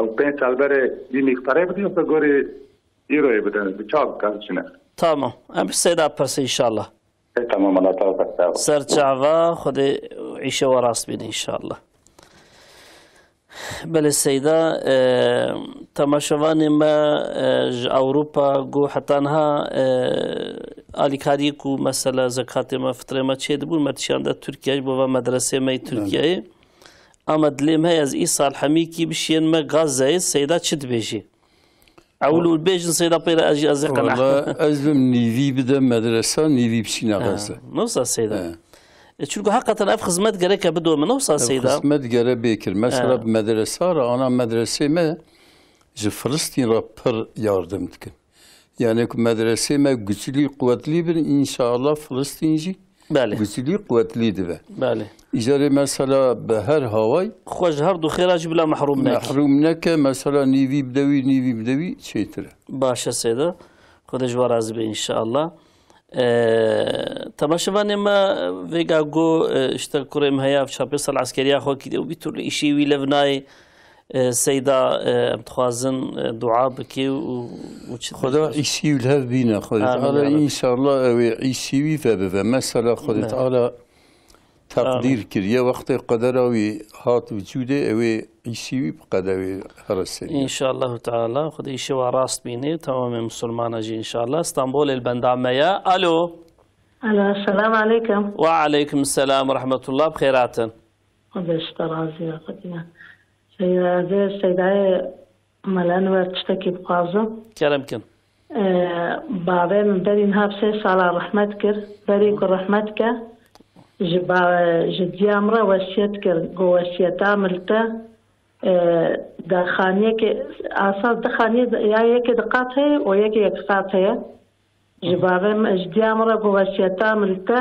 ew pênc sal berê vî mîqdarê bidin, xwe gorî îroyê bidin, bi çav bikar çi ne? Tamam. Em bi Seyda pirsin înşallah. E, tamam, Allah teala sağ ol. Ser çava, Xwedê îşê we rast bîne înşallah. Belê Seyda, e, temaşevanê me, e, ji Ewropa got heta niha, e, alîkariyê ku mesela zekatê me, fitrê me çêdibûn, me dişiyande Tirkiye ji bo va medresê me yê Belê. Tirkiyeyê. Ama dilê me heye ez îsal hemîkî bişiyên me Gazeyê, Seyda çi dibêjî? Ewil û bêjin Seyda pê re ez jî ez ê qenaet. Wala ez bim nîvî bide medresa, nîvî biçîne Ha, Gaze. Ne wisa Seyda? He. E, çunku heqeten ev xizmet gereke bido min, ne wisa Ev Seyda? Xizmet gere bê kir. Mesela He. Bi medresa re, ana medresê me ji Filistîn re pir yardim dikin. Yani ku medresê me güçlü, quwetlî bin, înşallah Filistîn jî Belê. Güçlü, quwetlî dibe. Belê. Îcarê mesela bi her haway Xwe ji her du xêra jî bila mehrûm neke. Mehrûm neke, mesela nîvî bide wî, nîvî bide wî çêtir e. Baş e Seyda. Xwedê ji we razî be înşallah. Ee, temaşevanê me vêga got, e, işte kurê min heye, çar pênc sal eskeriya xwe kiriye û bir türlü îşê wî lev nayê. E, Seyda, e, em dixwazin, e, dua bikê û, û çi Xweda dibêjin? Îşî wî li hev bîne, Xwedê Amîn Teala ya Rabbi. Înşallah ew ê îşî wî vebive. Mesela Xwedê Ne. Teala teqdîr Amîn. Kiriye, wextê qedera wî hat wicûdê, ew ê îşî wî bi qede wê here serî. Înşallahu Teala, Xwedê îşê wa rast bîne, tamamê misilmana jî înşallah. Stenbolê li benda me ye. Alo. Alo, selam aleykum. Ve aleykum selam ve rahmetullah, bi xêr hatin. Xwedê ji te razî be, Xwedî me. Seyda, ez ê Seydayê Mela Enwer tiştekî bixwazim. Kerem kin. Ee, bavê min berî niha bi sê sala rehmet kir. Berî ku rehmet ke, ji ba-, ji diya min re wesiyet kir. Got, wesiyeta min li te, ee, de xaniyekê, asas di xaniyê de, ya yekê di qat heye û yekê yek qat heye. Ji bavê min, ji diya min re got, wesiyeta min li te,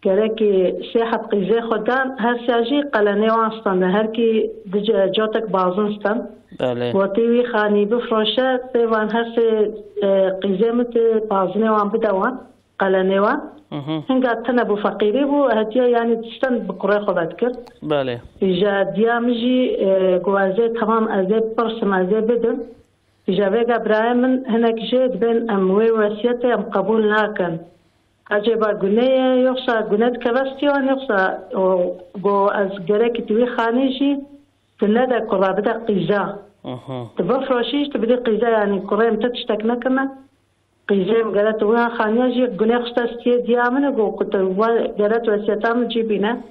gerekî sê heb qîzê xwe dan, her sê jî qelenê wan stende, her kî di ce-, cotek bazin stend. Belê. Gotî, wî xanî bifroşe, pê van her sê, e, qîzê min tê bazinê wan bide wan, qelenê wan. Hı hı. Hinga tune bû, feqîrî bû, hetiye yanî stend bi kurê xwe vedikir. Belê. Îja diya min jî, e, got, ez ê temam, ez ê bipirsim, ez ê bidim. Îja vêga birayê min hinek jê dibên em wê wesiyetê em qebûl nakin. Ecêba gune ye, yoxsa gune dikeve stî wan, yoxsa o, go ez gerekî tu wî xanî jî tu nede kurra bide qîza. Aha. Tu bifroşî jî tu bidî qîza, yanî kurê min te tiştek nekirine. Qîzê min gere tu wî xaniya jî gune xiste stiyê diya min e, go ku tu we-, gere tu wesiyeta min cî bîne.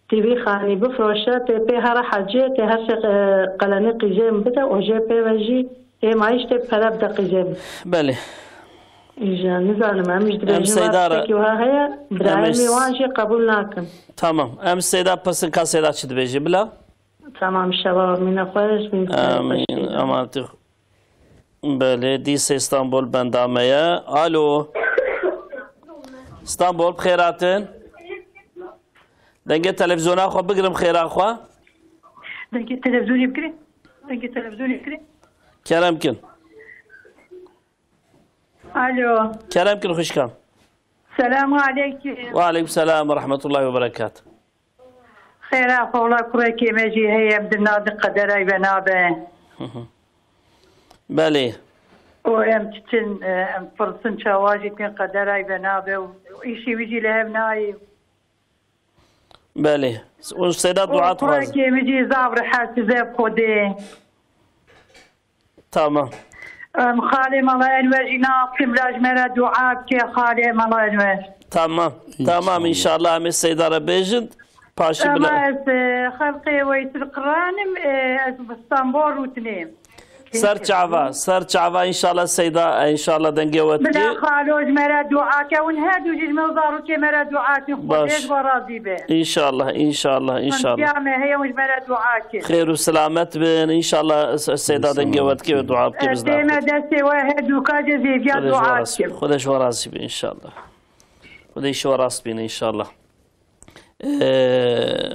Tê vî xanî bifroşe, tê pê here hecê, tê her sê, e, qelenê qîzê min bide û jê pê ve jî ê mayîş tê pere bide qîzê min. Belê. Îja, nizanim, em ji Em dibêjin Seyda re- tiştekî wiha heye, Em birayemî wan jî qebûl nakin. Tamam. Em Seyda pirsin ka Seyda çi dibêje bila? Tamam, şeva mîna xwe ji min Amîn. Amanetî xwe. Belê, dîsê Stenbol benda me ye. Alo. Stenbol, bi xêr hatin. Dengê televîzyona xwe bigirin, xêra xwe. Dengê televîzyonê bigirin. Dengê televîzyonê bigirin. Kerem kin. Alo. Kerem kin xwişka. Selamu aleykum. Ve aleykum selam ve rahmetullahi ve berekat. Xêra xwe, wela kurekê me jî heye, em di nav di qederay ve nabe. Hı hı. Belê. Û em diçin, e, em pirsin çawa jî tên qederay ve nabe û îşî wî jî li hev nayê. Belê. Û Seyda Û dua dixwaze. Kurekê min jî zaf rehet, size bi Xwedê. Tamam. Em, xalê Mela Enwer jî nakim, la ji me re dua bike, xalê Mela Enwer. Tamam. Tamam, înşallah em ê Seyda re bêjin. Paşî Ama bila. ez, e, xelqê Weysil Qiranim, e, ez bi Stenbol rûtinêm. Ser çava, ser çava, înşallah Seyda, înşallah dengê we Bila dikê. Xalo ji me re dua ke, hûn her du jî ji me û zarokê me re dua kin. Xwedê Baş. ji we razî be. Înşallah, înşallah, înşallah. Xantiya me heye, hûn ji me re dua kin. Xêr û selamet bin. Înşallah Se-, Seyda dengê we dikê, we dua bike, biz Dême destê we her duka jê zêviya Xwedê ji we dua rast, kin. Xwedê ji we razî be înşallah. Xwedê ji we rast bin înşallah. Ee,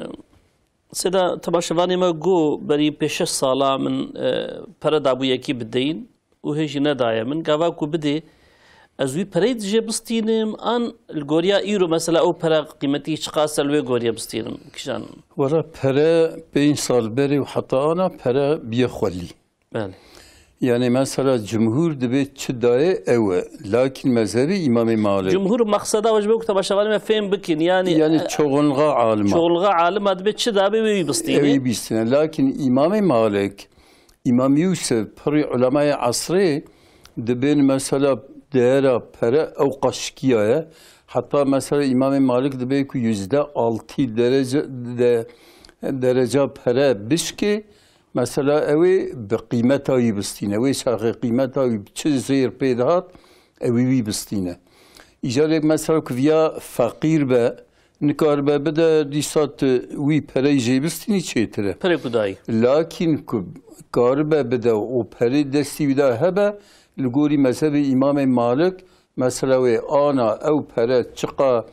Seyda, temaşevanê me got, berî pêş şeş sala min, e, pere dabû yekî bideyîn û hê jî nedaye min. Gava ku bidê, ez wî pereyê dijê bistînim, an li goriya îro mesela ew pere qîmetî çiqas e, li wê goriya bistînim, kijan? Wela pere pênc sal berê û heta ana pere biye xwelî. Belê. Yani mesela cumhur dibê çi dayê ew e. Lakin mezhebê Îmamê Malik. Cumhur maqseda we ji bo ku temaşevanê me fêm bikin. Yani, Yani e, çoğunluğa alima. Çoğunluğa alima dibê çi dabê wê wî bistînê. Ew wî bistîne. Lakin Îmamê Malik, Îmam Yûsif, pirî ulemayê esrê dibên mesela değera pere ew qaşkiya ye. Hatta mesela Îmamê Malik dibê ku yüzde altı derece de, dereca pere bişkê, mesela ew ê bi qîmeta wî bistîne. Wê çaxê qîmeta wî çi zêr pê dihat, ew ê wî bistîne. Îcarek mesela ku viya feqîr be, nikaribe bide, dîsa tu wî pereyê jê bistînî çêtir e. Perê ku dayî. Lakin ku karibe bide û perê destî wî de hebe, li gorî mezhebê Îmamê Malik, mesela wê ana ew pere çiqa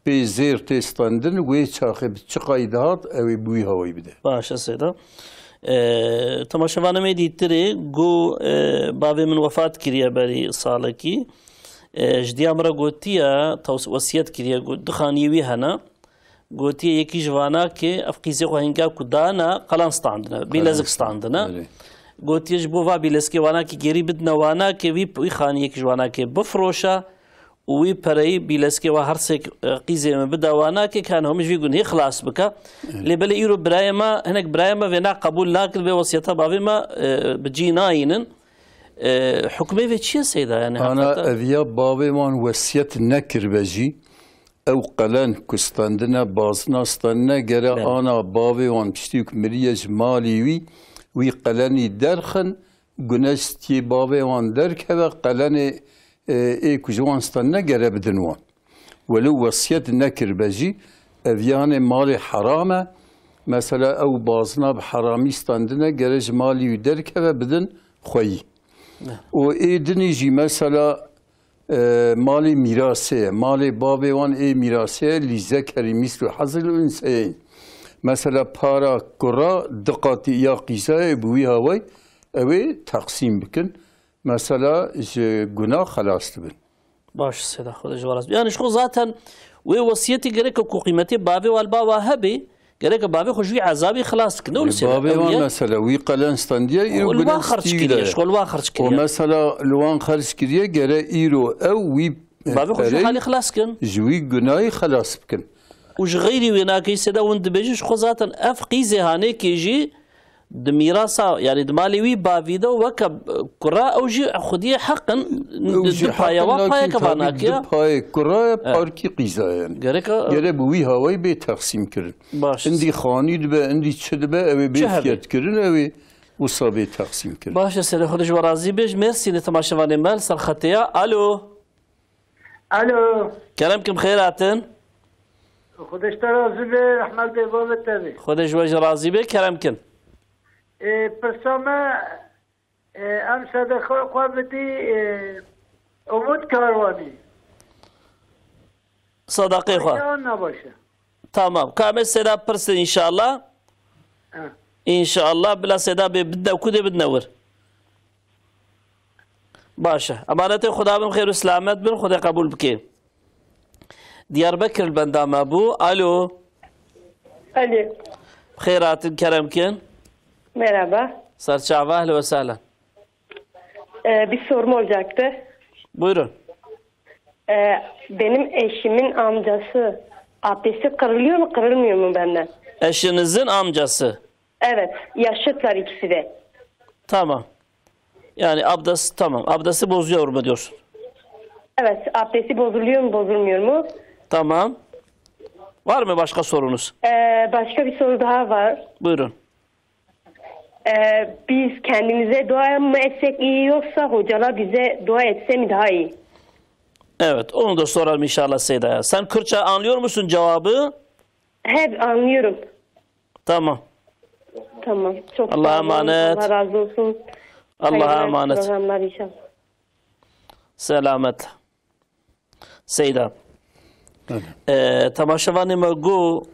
pê zêr tê standin, wê çaxê bi çiqa yî dihat, ew ê bi wî hawayî bide. Baş e, Seyda. Ee, temaşevanê me dîtirê got, e, bavê min wefat kiriye berî salekî. E, ji diya min re gotiye, tews-, wesiyet kiriye, got, du xaniyê wî hene. Gotiye, yekî ji vana ke ev qîzê xwe hinga ku dana, qelen standine, bîlezik standine. Belê. Gotiye, ji bo va bîlezikê wana ke gerî bidine wana ke wî, wî xaniyê yekî ji wana ke bifiroşe û wî pereyî bîlezikê wa her sê, e, qîzê min bide wana ke kan hemî ji vî gunhê xilas bike. Evet. Lê belê îro birayê me, hinek birayê me vêna qebûl nakin, vê wesiyeta bavê me, e, bi cî nayînin. E, hukmê vê çi ye Seyda? Yani, ana hakikaten eviya bavê wan wesiyet nekiribe jî, ew qelen ku standine, bazina standine, gere Belê. ana bavê wan piştî ku miriye ji malî wî, wî qelenî derxin, gune ji tiyê bavê wan derkeve, qelenê, e, ê ku ji wan standine gere bidin wan. Welo wesiyet nekiribe jî, ev yanê malê heram e. Mesela ew bazina bi heramî standine, gere ji malî wî derkeve bidin xweyî. Ne. Û ê dinî jî mesela, e, malê mîrasê ye. Malê bavê wan ê mîrasê ye, lîzekeri mîslu hazil unseyin. Mesela para kura di qatî ya qîzayê bi wî haway ew ê teqsîm bikin. Mesela ji guna xelas dibin. Baş, Seyda, Xwedê ji we razî. Yani ji xwe zaten wê wesiyetê gereke ku qîmetê bavê wan li ba wa hebê, gereke bavê xwe ji wî ezabî xilas dikin. Ne wilo Seyda? Bavê wan mesela wî qelen standiye, îro li wan xerç kiriye, ji xwe li wan xerç kiriye. O mesela li wan xerç kiriye, gere îro ew wî, e, bavê xwe ji wî halî xilas kin. Ji wî gunayî xelas bikin. Û ji xeyrî wê nakeyî Seyda hûn dibêjin, ji xwe zaten ev qîzê hanêkê jî di mîrasa, yani di malê wî bavî de weke, e, kura, ew jî xwediyê heq in, ew jî du paye heq in, wa payeke lakin tabii vanakiya. Du payê kura ye, e, parkî qîza yani. Gerek e. Gere bi wî hawayî bê teqsîm kirin. Baş. Indî xanî dibe, indî çi dibe, ew ê bê fiyet kirin, ew ê wisa bê teqsîm kirin. Baş e, Seyda, Xwedê ji we razî bê. Ji Mêrsînê temaşevanê me li ser xetê ya. Alo. Alo. Kerem kim, xêr hatin. Xwedê ji te razî be, rehmet bê, bavê te be. Xwedê ji we jî razî be, kerem kin. Ê, pirsa me, ê, em sedeqê xwe bidî, ê, Umut Karwanî. Sadaqê xwe. Ya ne baş e. Tamam. Ka em ê Seyda pirsin inşallah. Ha. İnşallah bila Seyda bê bidne ku dê bidne wir. Baş e. Emanetê Xuda bin, xêr û selamet bin, Xwedê qebûl bike. Diyarbekir li benda me bû. Alo. Alo. Xêr hatin, kerem kin. Merhaba. Serçava, ehlen ve sehlen. Ee, bir sorum olacaktı. Buyurun. Ee, benim eşimin amcası abdesti kırılıyor mu, kırılmıyor mu benden? Eşinizin amcası. Evet, yaşıtlar ikisi de. Tamam. Yani abdest, tamam. Abdesti bozuyor mu diyorsun? Evet, abdesti bozuluyor mu, bozulmuyor mu? Tamam. Var mı başka sorunuz? Ee, başka bir soru daha var. Buyurun. Ee, biz kendimize dua mı etsek iyi, yoksa hocalar bize dua etse mi daha iyi? Evet, onu da soralım inşallah Seyda'ya. Sen Kürtçe anlıyor musun cevabı? Hep anlıyorum. Tamam. Tamam. Çok Allah'a sağ olun. Emanet. Allah razı olsun. Allah'a emanet. Hayırlı programlar inşallah. Selamet. Seyda. Öyle. E, temaşevanê me got,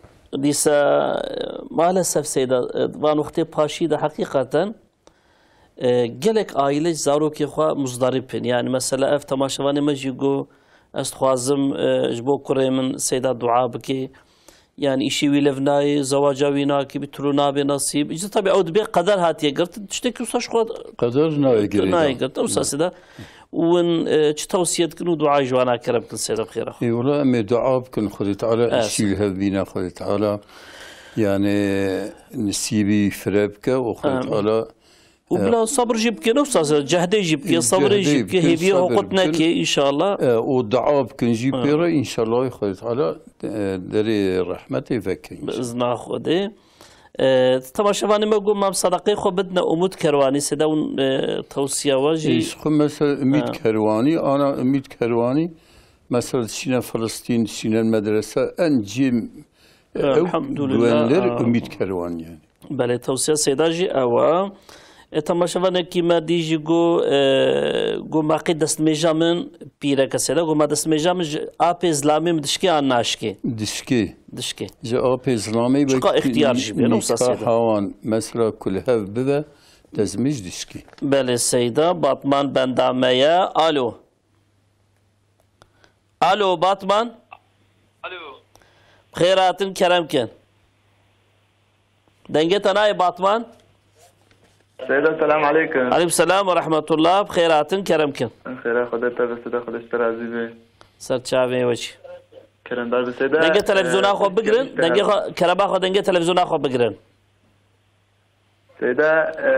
dîsa, e, maalesef Seyda, e, van wextê paşî de heqîqeten, e, gelek aîle ji zarokê xwe muzdarip in. Yani mesela ev temaşevanê me jî got, ez dixwazim, e, ji bo kurê min Seyda dua bike. Yani îşî wî lev nayê, zewaca wî nakî, bi tulu nabê nasîb. Îca tabi ew dibê qeder hatiye girtin. Tiştekî wisa ji xwe Qeder nayê girê nayê da. Girtin. Wisa sida. Win, e, çi tewsiye dikin û dua ji wana kerem kin seyda xêra xwe. Ê, wala em ê dua bikin Xwedê Teala Evet. îşî li hev bîne Xwedê Teala. Yani nisîbî fire bike û Xwedê Amin. Teala Û bila sabir jî bike, ne wisa, cehdê jî bike, sabrê jî bike, hêviye hiqût neke, înşallah. E, û dua bikin jî pê re, înşallah Xwedê Teala, e, derê rehmetê veke, Bi înşallah. Izna Xwedê. E, temaşevanê me got, mam sedaqê xwe bidine Umut Kerwanî, sêda hûn, e, tewsiya we jî. Ê, ji xwe mesela Umît Ha. Kerwanî, ana Umît Kerwanî, mesela dişîne Filistîn, dişîne medrese, en cî, e, ew Elhamdulillah. Güvenilir Ha. Umît Kerwanî yani. Belê, tewsiya seyda jî ew e. E, temaşevanekî me dî jî got, e, got, "Ma qey destmêja min pîreke seyda." Got, "Ma destmêja min ji apê zilamê min dişkê an naşkê?" Dişkê. Dişkê. Ji apê zilamê Çiqa belkî îxtiyar jî bê, ne wisa nîska seyda? Hawan, mesela ku li hev bibe, destmêj dişkê. Belê seyda, Batman benda me ye. Alo. Alo, Batman. Alo. Bi xêr hatin, kerem kin. Dengê te nayê, Batman. Seyda, selam aleykum. Aleykum selam ve rahmetullah. Bi xêr hatin, kerem kin. Xêra Xwedê te be, Seyda, Xwedê ji te razî be. Ser çavê we çi. Kerem ber bi Seyda. Dengê televîzyona Ee, xwe bigirin. Dengê xwe, kerema xwe dengê televîzyona xwe bigirin. Seyda, e,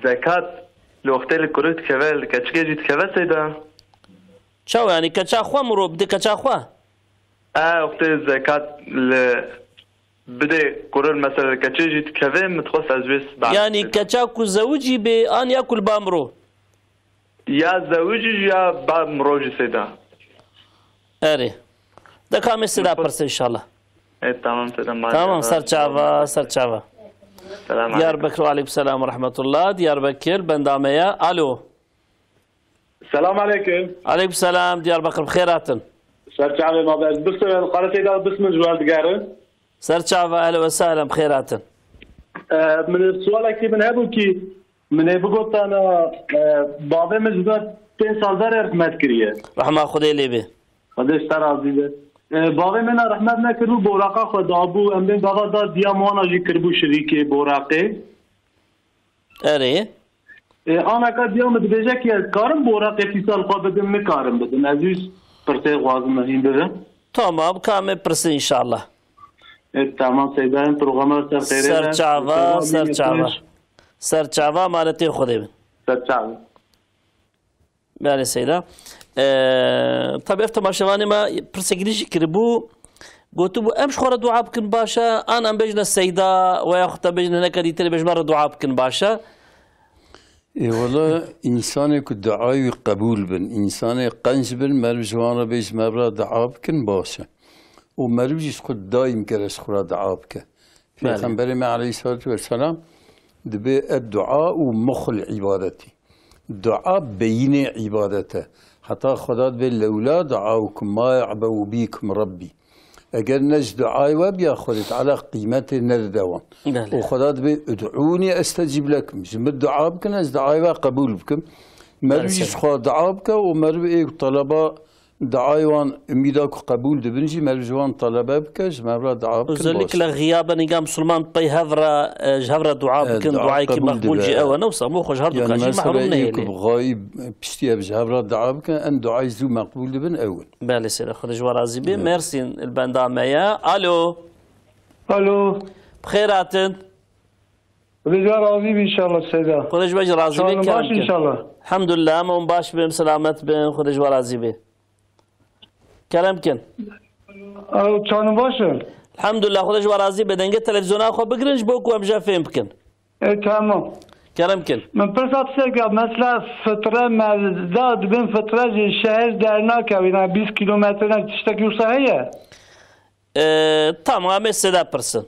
zekat li wextê li kurê dikeve, li keçikê jî dikeve Seyda? Çawa yani, keça xwe miro bide keça xwe? E, wextê zekat li bidê kurê, mesela li keçê jî dikeve, min dixwest ez wê sibah Yani Seyda. Keça ku zewicî bê an ya ku li ba miro? Ya zewicî jî ya ba miro jî Seyda. Erê. Deka me sida pirse inşallah. E, tamam Seyda. Tamam, ser çava, ser çava. Selam Diyarbakır, aleykum selam ve rahmetullah. Diyarbakır, benda me ye. Alo. Selam aleykum. Aleykum selam, Diyarbakır, bi xêr hatin. Ser çavê ma be. Bisim, Xalê Seyda, bisim ji we digerin. Ser çava, ehlen ve sehlen, bi xêr hatin. E, min sualekî min hebû kî, min ê bigotana, e, bavê min ji ber pênc sal berê rehmet kiriye. Rehma Xwedê lê be. Xwedê ji te razî be. E, bavê min a rehmet nekiribû, boraqa xwe dabû, em bên gava da diya min wana jî kiribû şirîkê boraqê. Erê. E, anaka diya min dibêje ki ez karim boraqê fîsal xwe bidim, nikarim bidim. Ez wî pirsê xwazim hîn bibim. Tamam, ka me pirsin inşallah. E, tamam, Seyda, em programa ser xêrê Ser be. Çava, Seyda, ser amîn, çava. Xweş. Ser çava, emanetê Xwedê bin. Ser çava. Belê Seyda. Ee, tabi ev temaşevanê me pirsekî din jî kiribû. Gotibû, em ji xwe re dua bikin baş e, an em bêjine Seyda, we ya xwe te bêjine hineke dîtir, bêjme re dua bikin baş e. Ê wela, însanê ku duayê wî qebûl bin, însanê qenc bin, meriv ji wan re bêj, me re dua bikin baş e. Û meriv jî ji xwe daîm gere ji xwe re dua bike. Belê. Pêxemberê me aleyhissalatu vesselam dibê, "Eddua û muxul îbadetî." Dua beyînê îbadet e. Heta Xweda dibê, "Lewla duaukum ma ya'beu bîkum Rabbî." Eger ne ji duayê we biya, Xwedê Teala qîmetê nedide wan. Belê. Û Xweda dibê, "Ud'ûnî estecîb lekum." Ji min dua bikin, ez duayê we qebûl bikim. Meriv jî Belê. Ji xwe dua bike û meriv ê ku taleba Duayê wan umîda ku qebûl dibin jî meriv ji wan telebe bike, ji meriv re dua bikin, baş. Özellikle xiyaben înga misilman pey hev re, e, ji hev re dua E, bikin, dua duayekî qebûl meqbûl dibe. Jî ew e, ne wisa, bo xwe ji her du Yani ka jî mesela, mehrum ê ku nehêlê. Bi xayî piştî ev ji hev re dua bikin, em duayê zû meqbûl dibin ew in. Belê, sêra xwe ji we razî bê. Evet. Mersîn, li benda me ye. Alo. Alo. Bi xêr hatin. Xwedê ji we razî be inşallah Seyda. Xwedê ji we jî razî be, Çawan kerem baş kin. İnşallah. Elhamdulillah, em hûn baş bin, selamet bin, Xwedê ji we razî be. Kerem kin. Ew çawan baş in? Elhamdulillah, Xwedê ji we razî be. Dengê televîzyona xwe bigirin ji bo ku em ji hev fêm bikin. E, tamam. Kerem kin. Min pirsa tiştek ya, mesela fitre me da dibin fitre ji şehir dernakevin, yani bîst kilometre ne tiştekî wisa heye? Ee, tamam, em ê sêda pirsin.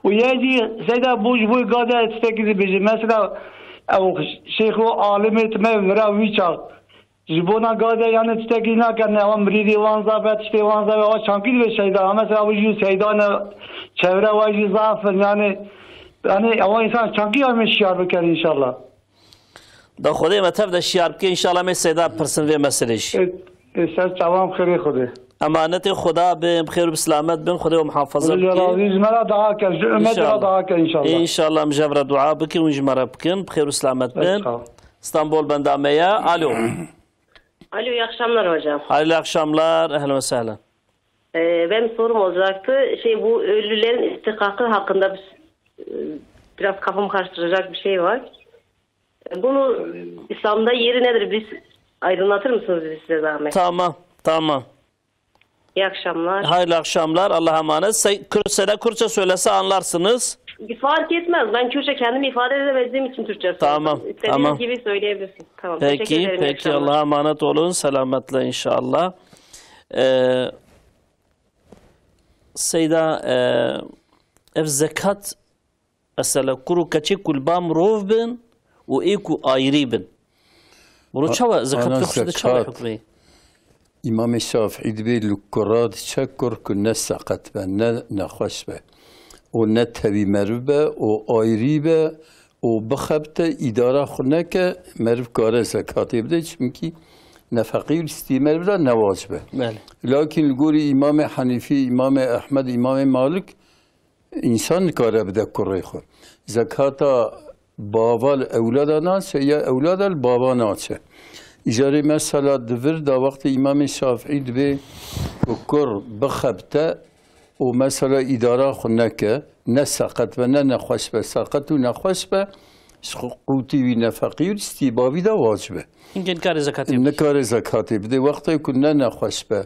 Û yê jî seyda bû ji bo gade tiştekî dibêje. Mesela, ew şêx û alimê time vira wî çax. Ji bona gade yani tiştekî nakin, ewa mirîdî wan zaf e, tiştê wan zaf e, ewa çankî dibê seyda. Mesela, ew jî seyda ne, çevre wa jî zaf in, yani, yani, ewa insan çankî ya me şiyar biker inşallah. Da Xwedê me tev de şiyar bike, înşallah me seyda pirsin vê meselê jî. E, e, ser çavan xêrê Xwedê. Emanetê Xweda bin, bi xêr û bi selamet bin, Xwedê we muhafaza bike. Ji me re dua ke, ji ummetê re dua ke inşallah. Înşallah em ji hev re dua bikin û ji me re bikin, bi xêr û selamet bin. Sağ ol. İstanbul benda me ye. Alo. Alo, iyi akşamlar hocam. Hayırlı akşamlar, ehlen ve sehlen. Ee, benim sorum olacaktı. Şey, bu ölülerin istikakı hakkında bir, e, biraz kafamı karıştıracak bir şey var. Bunu İslam'da yeri nedir? Biz aydınlatır mısınız bizi size zahmet? Tamam, tamam. İyi akşamlar. Hayırlı akşamlar, Allah'a emanet. Sey-, Kür-, Seda Kürtçe söylese anlarsınız. Fark etmez. Ben Kürtçe kendimi ifade edemediğim için Türkçe söyledim. Tamam, tamam. İstediğiniz gibi söyleyebilirsiniz. Tamam, teşekkür ederim. Peki, iyi akşamlar. Peki, Allah'a emanet olun. Selametle inşallah. Ee, Seyda, e, ev zekat, mesela, kur û keçê ku li ba mirov bin û ê ku ayrî bin. Bunu çawa zekat ana ve kursa de çawa zekat hukmê? İmamê Şafîî dibê li kura diçe kur ku ne seqet be, ne nexweş be. Û ne tevî meriv be, û ayrî be, û bixebite, îdara xwe neke, meriv kare zekatê bide, çimkî nefeqî û lîstî meriv de ne wacibe. Belê. Lakin li gorî Îmamê Henîfî, Îmamê Ehmed, Îmamê Malik, însan nikare bide kurê xwe. Zekata bava li ewlada naçe, ya ewlada li bava naçe. Îcarê mesela di vir de wextê Îmamê Şafîî dibê ku kur bixebite û mesela îdara xwe neke, ne seqet be, ne nexweş be, seqet û nexweş be, ji qûtî wî nefeqî û lîstî bavî de wacibe. Hingê nikare zekatê bide. Nikare zekatê bide. Wextê ku ne nexweş be,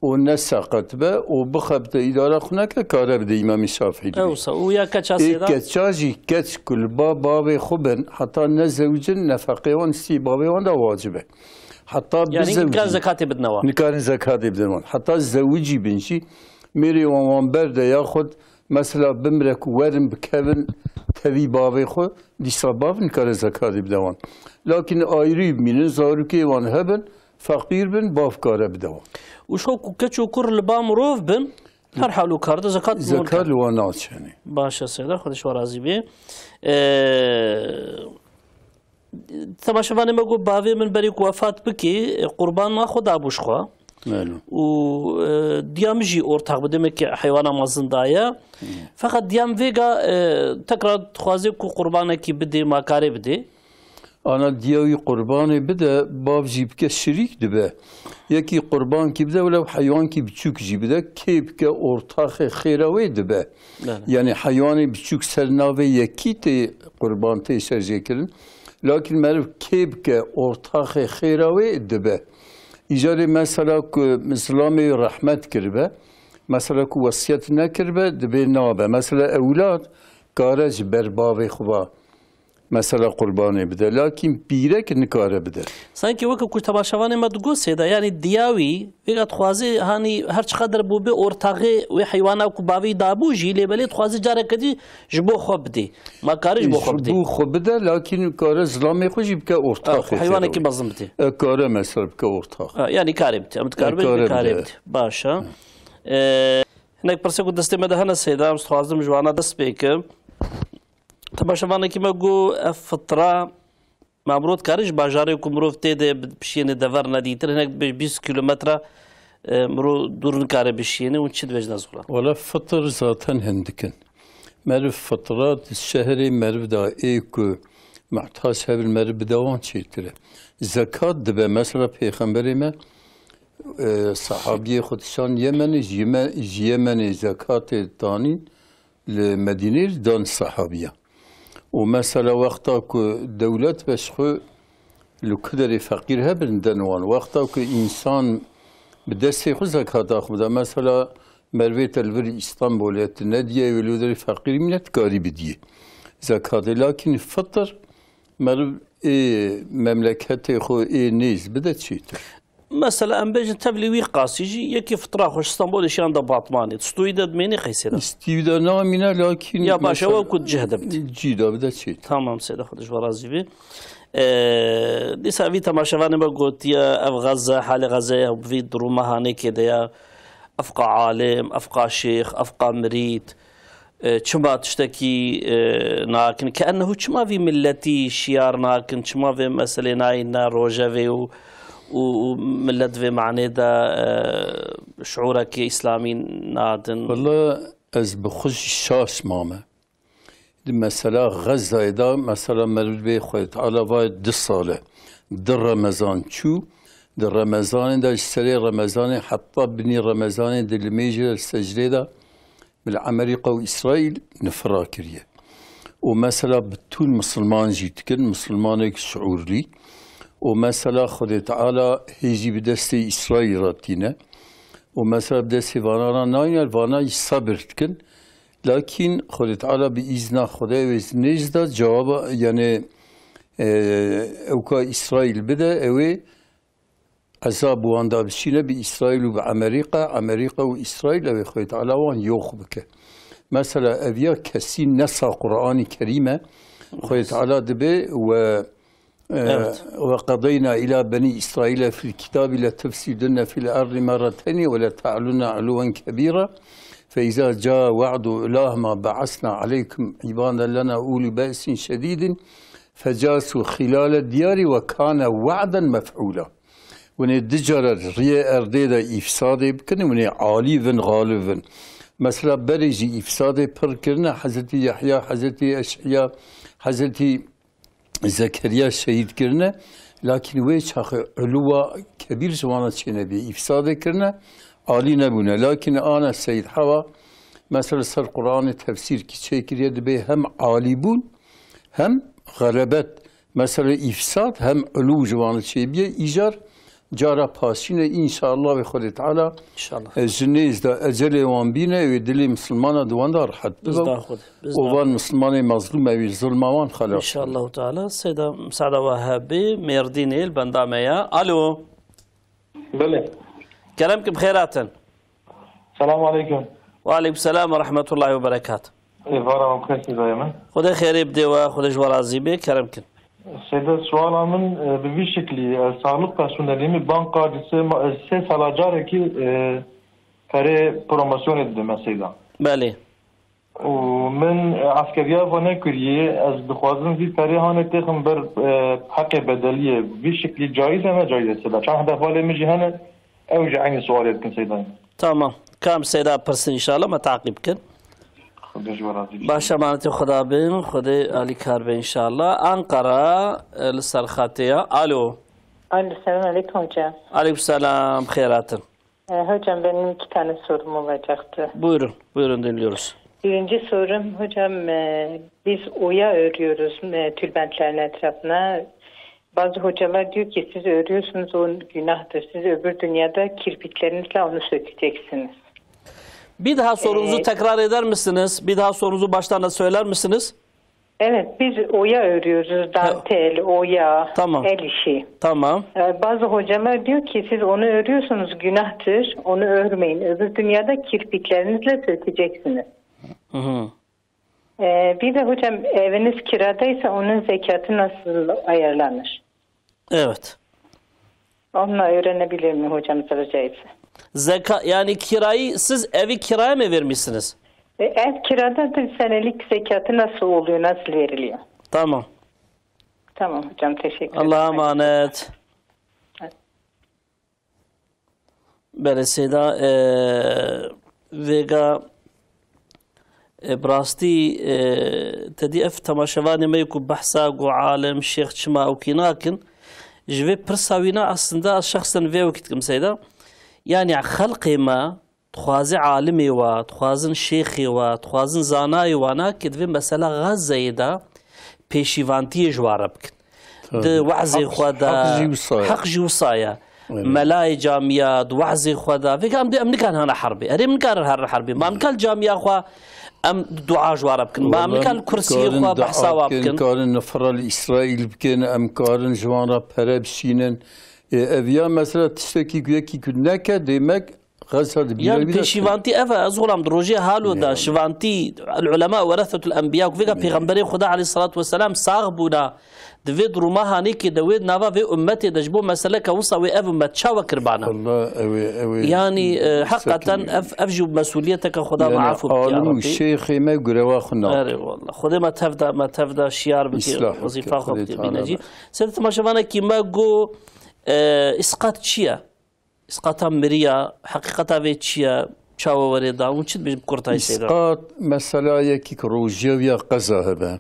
û ne seqet be û bixebite îdara xwe neke, kare bide Îmamê Şafîî dibê. Ewsa, û ya keça Ê sêda? Keça jî keç ku li ba bavê xwe bin, heta nezewicin, nefeqê wan stî bavê wan de wacib e. Heta Yani bizewicin. Nikarin zekatê bidine wan. Nikarin zekatê bidin wan. Heta zewicî bin jî mêrê wan wan berde yaxud mesela bimre ku werin bikevin tevî bavê xwe, dîsa bav nikare zekatê bide wan. Lakin ayrî bimînin, zarokê wan hebin, feqîr bin, bav kare bide wan. Û şo ku keç û kur li ba mirov bin, her hal û kar de zekat li wan Zekat li wan naçenê. Baş e, Seyda, Xwedê ji we razî bê. Ee, temaşevanê me got, bavê min berê ku wefat bikê, qurbana xwe dabû ji xwe. Belê. Û, e, diya min jî ortax bi demekî heywana mezin daye. Feqet diya min vêga, e, tekrar dixwaze ku qurbanekî bidê, ma karê bidê. Ana diya wî qurbanê bide, bav jî bike şirîk dibe. Yekî qurbankî bide, welew heywankî biçûk jî bide, kê bike ortaxê xêra wê dibe. Belê. Yanî heywanê biçûk ser navê yekî tê qurban tê serjêkirin. Lakin meriv kê bike ortaxê xêra wê dibe. Îcarê mesela ku zilamê wî rehmet kiribe, mesela ku wesiyet nekiribe, dibê nabe. Mesela ewlad kare ji ber bavê xwe va mesela qurbanê bide. Lakin pîrek nikare bide. Sankî weke ku temaşevanê me digot Seyda, yanî diya wî, vêga dixwaze, hanî her çiqadir bû bê ortaxê wê heywana ku bavê dabû jî, lê belê dixwaze careke dî ji bo xwe bidê. Ma kare ji bo xwe bidê? Ji bo xwe bide, lakin kare zilamê xwe jî bike ortaxê. Ha, heywanekî mezin bidê. E, kare mesela bike ortax. Ha, yanî kare bide. Em dikare E, bide, kare kare bide. Bide. Baş e. E, hinek pirsê ku destê me de hene Seyda, em dixwazim ji wana dest pê kim. Temaşevanekî me got, ev fitra, ma mirov dikare ji bajarê ku mirov tê de bi-, bişiyêne dever nedîtir, hinek bi bîst kilometre, e, mirov dûr nikare bişiyêne, hûn çi dibêjine zilam? Wala fitr zaten hindik in. Meriv fitra di şehrê meriv de ê ku muhtac hebin meriv bide wan çêtir e. Zekat dibe, mesela Pêxemberê me, e, sahabiyê xwe dişan Yemenê, ji Yeme-, ji Yemenê zekatê tanîn, li Medînê dan sahabiya. Û mesela wexta ku dewlet be ji xwe li ku derê feqîr hebin den wan. Wexta ku însan bi destê xwe zekata xwe bida. Mesela mervê te li vir Îstanbulê, tu nediyayî wê li wê derê feqîr mîne, tu karî bidiyê zekatê. Lakin fitir meriv ê memleketê xwe ê nêz bide çêtir. Mesela em bêjin tevlî wî qasî jî yekî fitra xwe ji Stenbolê şiyan da Batmanê. Stûyî de dimênî qeysê de? Stûyî de namîne, lakîn Ya baş e, mesela wek ku cih de bidî. Cî de bide çêtir. Tamam, Seyda, Xwedê ji we razî bî. Ee, dîsa vî temaşevanê me gotiye, ev Xeze, halê Xeze ya bi vî durûma hanêkê de ya. Efqa alim, efqa şêx, efqa mirîd. E, çima tiştekî, e, nakin? Ke ennehu çima vî milletî şiyar nakin? Çima vê meselê nayîne rojevê û, û, û millet vê manê de, e, şiûrekî îslamî nadin? Wele ez bi xwe jî şaş mame. Di mesela Xezayê de, mesela meriv dibê Xwedê Teala vay du sal e. Du Remezan çû, di Remezanê de ji serê Remezanê heta binî Remezanê di limêjê de li secdê de bi li Emerîka û Îsraîl nifira kiriye. Û mesela bi tûn misilman jî dikin, misilmanek şiûrlî. Û mesela Xwedê Teala hê jî bi destê Îsraîl re tîne. Û mesela bi destê vana re nayne, vana jî sebir dikin. Lakîn Xwedê Teala bi îzna Xwedê wê nêz de cewaba, yani, e, ewka Îsraîl bide, ew ê ezab wan da bişîne bi Îsraîl û bi Emerîka, Emerîka û Îsraîl, ew ê Xwedê Teala wan yox bike. Mesela ev ya kesî nesa Qur'anî Kerîm e. Xwedê Teala dibe we Evet. وقضينا إلى بني إسرائيل في الكتاب لتفسدن في الأرض مرتين ولتعلن علوا كبيرا فإذا جاء وعد أولاهما بعثنا عليكم عبادا لنا أولي بأس شديد فجاسوا خلال الديار وكان وعدا مفعولا. Hûn ê du cara riyê erdê de îfsadê bikin, hûn ê alî bin, xalib bin. Mesela berê jî îfsadê pir kirine, Hezretî Yehya, Hezretî Eş'ya, Hezretî Zekeriya şehîd kirine, lakîn wê çaxê uluwa kebîr ji wana çênebî, îfsadê kirine, alî nebûne. Lakîn ana Seyyid Hewa, mesela ser Qur'anê tefsîrkî çêkiriye, dibê hem alî bûn, hem xelebet, mesela îfsad, hem uluw ji wana çêbîye. Îcar cara paşîne, înşallah, wê Xwedê Teala, înşallah, e, ji nêz de ecelê wan bîne, wê dilê misilmana di wan de rehet bibe. Bizda Xwedê, bizda. Û van misilmanê mezlûm ew ê zilma wan xelas bibe. Înşallah Teala. Seyda Misada Wehebî, Mêrdînê, li benda me ya. Alo. Belê. Kerem ki bi xêr hatin. Selamu aleykum. Ve aleykum selam ve rahmetullahi ve berekat. Êvara xwe bi xêr, Seyda min. Xwedê xêrê bidê we, Xwedê ji we razî bê, kerem kin. Seyda, suala min, e, bi vî şeklî, e, saxlîq personelê min banka di sê ma-, e, sê sala carekî, e, perê promosyonê didime, Seyda. Belê. Û min, e, eskeriya xwe nekiriye, ez dixwazim vî perê hanê têxim ber, e, heqê bedeliyê. Vî şeklî caiz e, ne caiz e, Seyda? Çend hedef balê min jî hene, ew jî eynî sualê dikin, Seyda. Tamam. Kam Seyda pirsin, înşallah me taqîb kin. Xwedê ji we razî be. Baş emanetê Xweda bin, Xwedê alîkar be înşallah. Ankara, e, li ser xetê ya. Alo. Alo, selam aleyküm hocam. Aleyküm selam, xêr hatin. E, hocam, benim iki tane sorum olacaktı. Buyurun, buyurun, dinliyoruz. Birinci sorum hocam, e, biz oya örüyoruz, e, tülbentlerin etrafına. Bazı hocalar diyor ki siz örüyorsunuz, o günahtır. Siz öbür dünyada kirpiklerinizle onu sökeceksiniz. Bir daha sorunuzu, ee, tekrar eder misiniz? Bir daha sorunuzu baştan da söyler misiniz? Evet, biz oya örüyoruz. Ha. Dantel, oya, tamam, el işi. Tamam. Ee, bazı hocalar diyor ki siz onu örüyorsunuz, günahtır, onu örmeyin. Öbür dünyada kirpiklerinizle sökeceksiniz. Hı hı. Ee, bir de hocam, eviniz kiradaysa onun zekatı nasıl ayarlanır? Evet. Onunla öğrenebilir miyim hocam, soracaktı. Zeka-, yani kirayı, siz evi kiraya mı vermişsiniz? E, ev kiradadır, senelik zekatı nasıl oluyor, nasıl veriliyor? Tamam. Tamam hocam, teşekkür ederim. Allah'a emanet. Belê Seyda, e, vêga, e, bi rastî, e, te dî ev temaşevanê me yê ku behsa ku alim, şêx çima ew kî nakin, ji vê pirsa wî ne aslında ez şexsen vê wekî dikim Seyda. Yani xelqê me dixwaze alimê wa, dixwazin şêxê wa, dixwazin zanayê wa nake di vê mesela Xezzeyê de pêşîvantiyê ji wa re bikin. Tabii. Di wezê xwe de, heq jî wisa ye. Heq jî wisa ye. Aynen. Melayê camiya, di wezê xwe de. Vêga em dê em nikarin hene herbê. Erê, em nikarin herin herbê. Ma em nikan camiya xwe em dua ji wa re bikin. Ma em nikan kursiyê xwe behsa wa bikin. Karin nifira li Îsraîl bikin, em karin ji wan re pere bişînin. Ê, ev ya mesela tiştekî ku yekî ku neke, demek Xezza di bîra wî de. Pêşîvantî ev e, ez xulam di rojê halo de, şivantî, el ulema weresetul enbiya, ku vêga pêxemberê Xuda aleyhissalatu vesselam sax bûna, di vê duruma hanêkê de wê nava vê ummetê de ji bo meseleke wisa wê ev ummet çawa kirbana? Wallah, ew ê, ew ê. Yani, e, heqîqeten ev, ev jî mesûliyeteke Xuda muaf bike, ya Rabbî. Alim û şêxê me gurewa xwe nake. Erê wallah. Xwedê me tev de, me tev de şiyar bike, wezîfa xwe bike, bîne cî. Seyda, temaşevanekî me got, E, îsqat çi ye? Îsqata miriya, heqîqeta vê çi ye? Çawa were da? Hûn çi dibêjin bi kurtayî Seyda? Îsqat, mesela yekî ki rojiya wî ya qeza hebe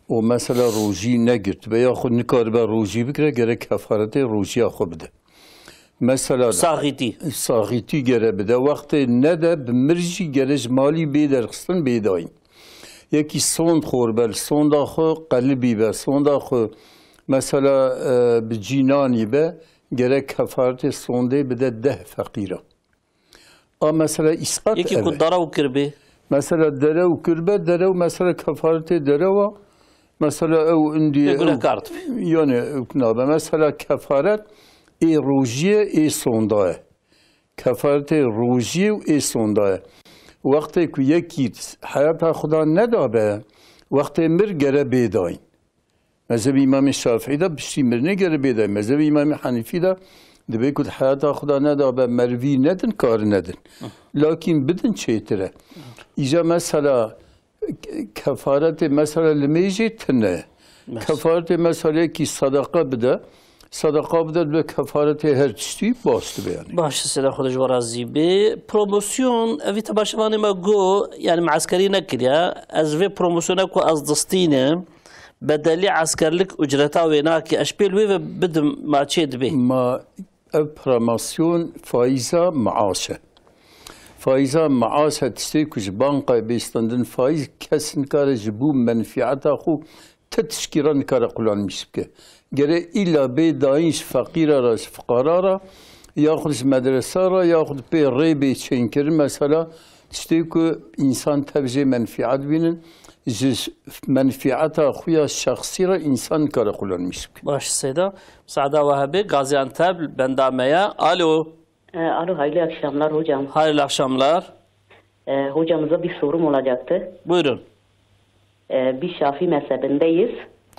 û mesela rojî negirtibe, yaxud nikaribe rojî bikire, gerek kefaretê rojiya xwe bide. Mesela Saxîtî. Saxîtî gere bide. Wextê nede, bi mir jî gere ji malî bê derxistin, bê dayîn. Yekî sond xor be, li sonda xwe qelibî be, sonda xwe mesela, e, bi cînanî be, gerek kefaretê sondê bide deh feqîra. A mesela îsqat Yekî ev ku e. Dara û kirbe. Mesela dere û kirbe, dere û mesela kefaretê derewa, mesela ew indî Lê ew, gunehkar dibe. Yani ew nabe. Mesela kefaret ê rojiyê, ê sonda ye. Kefaretê rojiyê û ê sonda ye. Wextê ku yekî heyata xwe da nedabe, wextê mir gere bê dayîn. Mezhebê Îmamê Şafîî de piştî mirinê gere bê dayîn. Mezhebê Îmamê Henîfî de dibê ku di heyata xwe da nedabe, merivî nedin, kar nedin. Lakîn bidin çêtir e. Îca mesela ke-, kefaretê mesela limêjê tune. Baş. Kefaretê mesela yekî sedeqa bide, sedeqa bide, dibe kefaretê her tiştî baş dibe yani. Baş, Seyda, Xwedê ji we razî be. Promosyon, evî temaşevanê me got, yani me eskerî nekiriye. Ez vê promosyona ku ez distînim, bedelî eskerlik ucreta wê nake. Ez pêl wê ve bidim, ma çê dibe? Ma ev promosyon faiza maaş e. Faiza maaş e, tiştê ku ji bankayê bê standin faiz, kes nikare ji bo menfiata xwe ti tişkî re nikare qulanmîş bike. Gere îla bê dayîn ji feqîra re, ji fiqara re, yaxud ji medresa re, yaxud pê rê bê çênkirin. Mesela tiştê ku însan tev jê menfiat bînin, ji menfiata xwe ya şexsî re însan nikare qulanmîş bike. Baş, Seyda. Musada we hebe, Gaziantep li benda me ye. Alo. E, alo, hayırlı akşamlar hocam. Hayırlı akşamlar. E, hocamıza bir sorum olacaktı. Buyurun. E, biz Şafii mezhebindeyiz.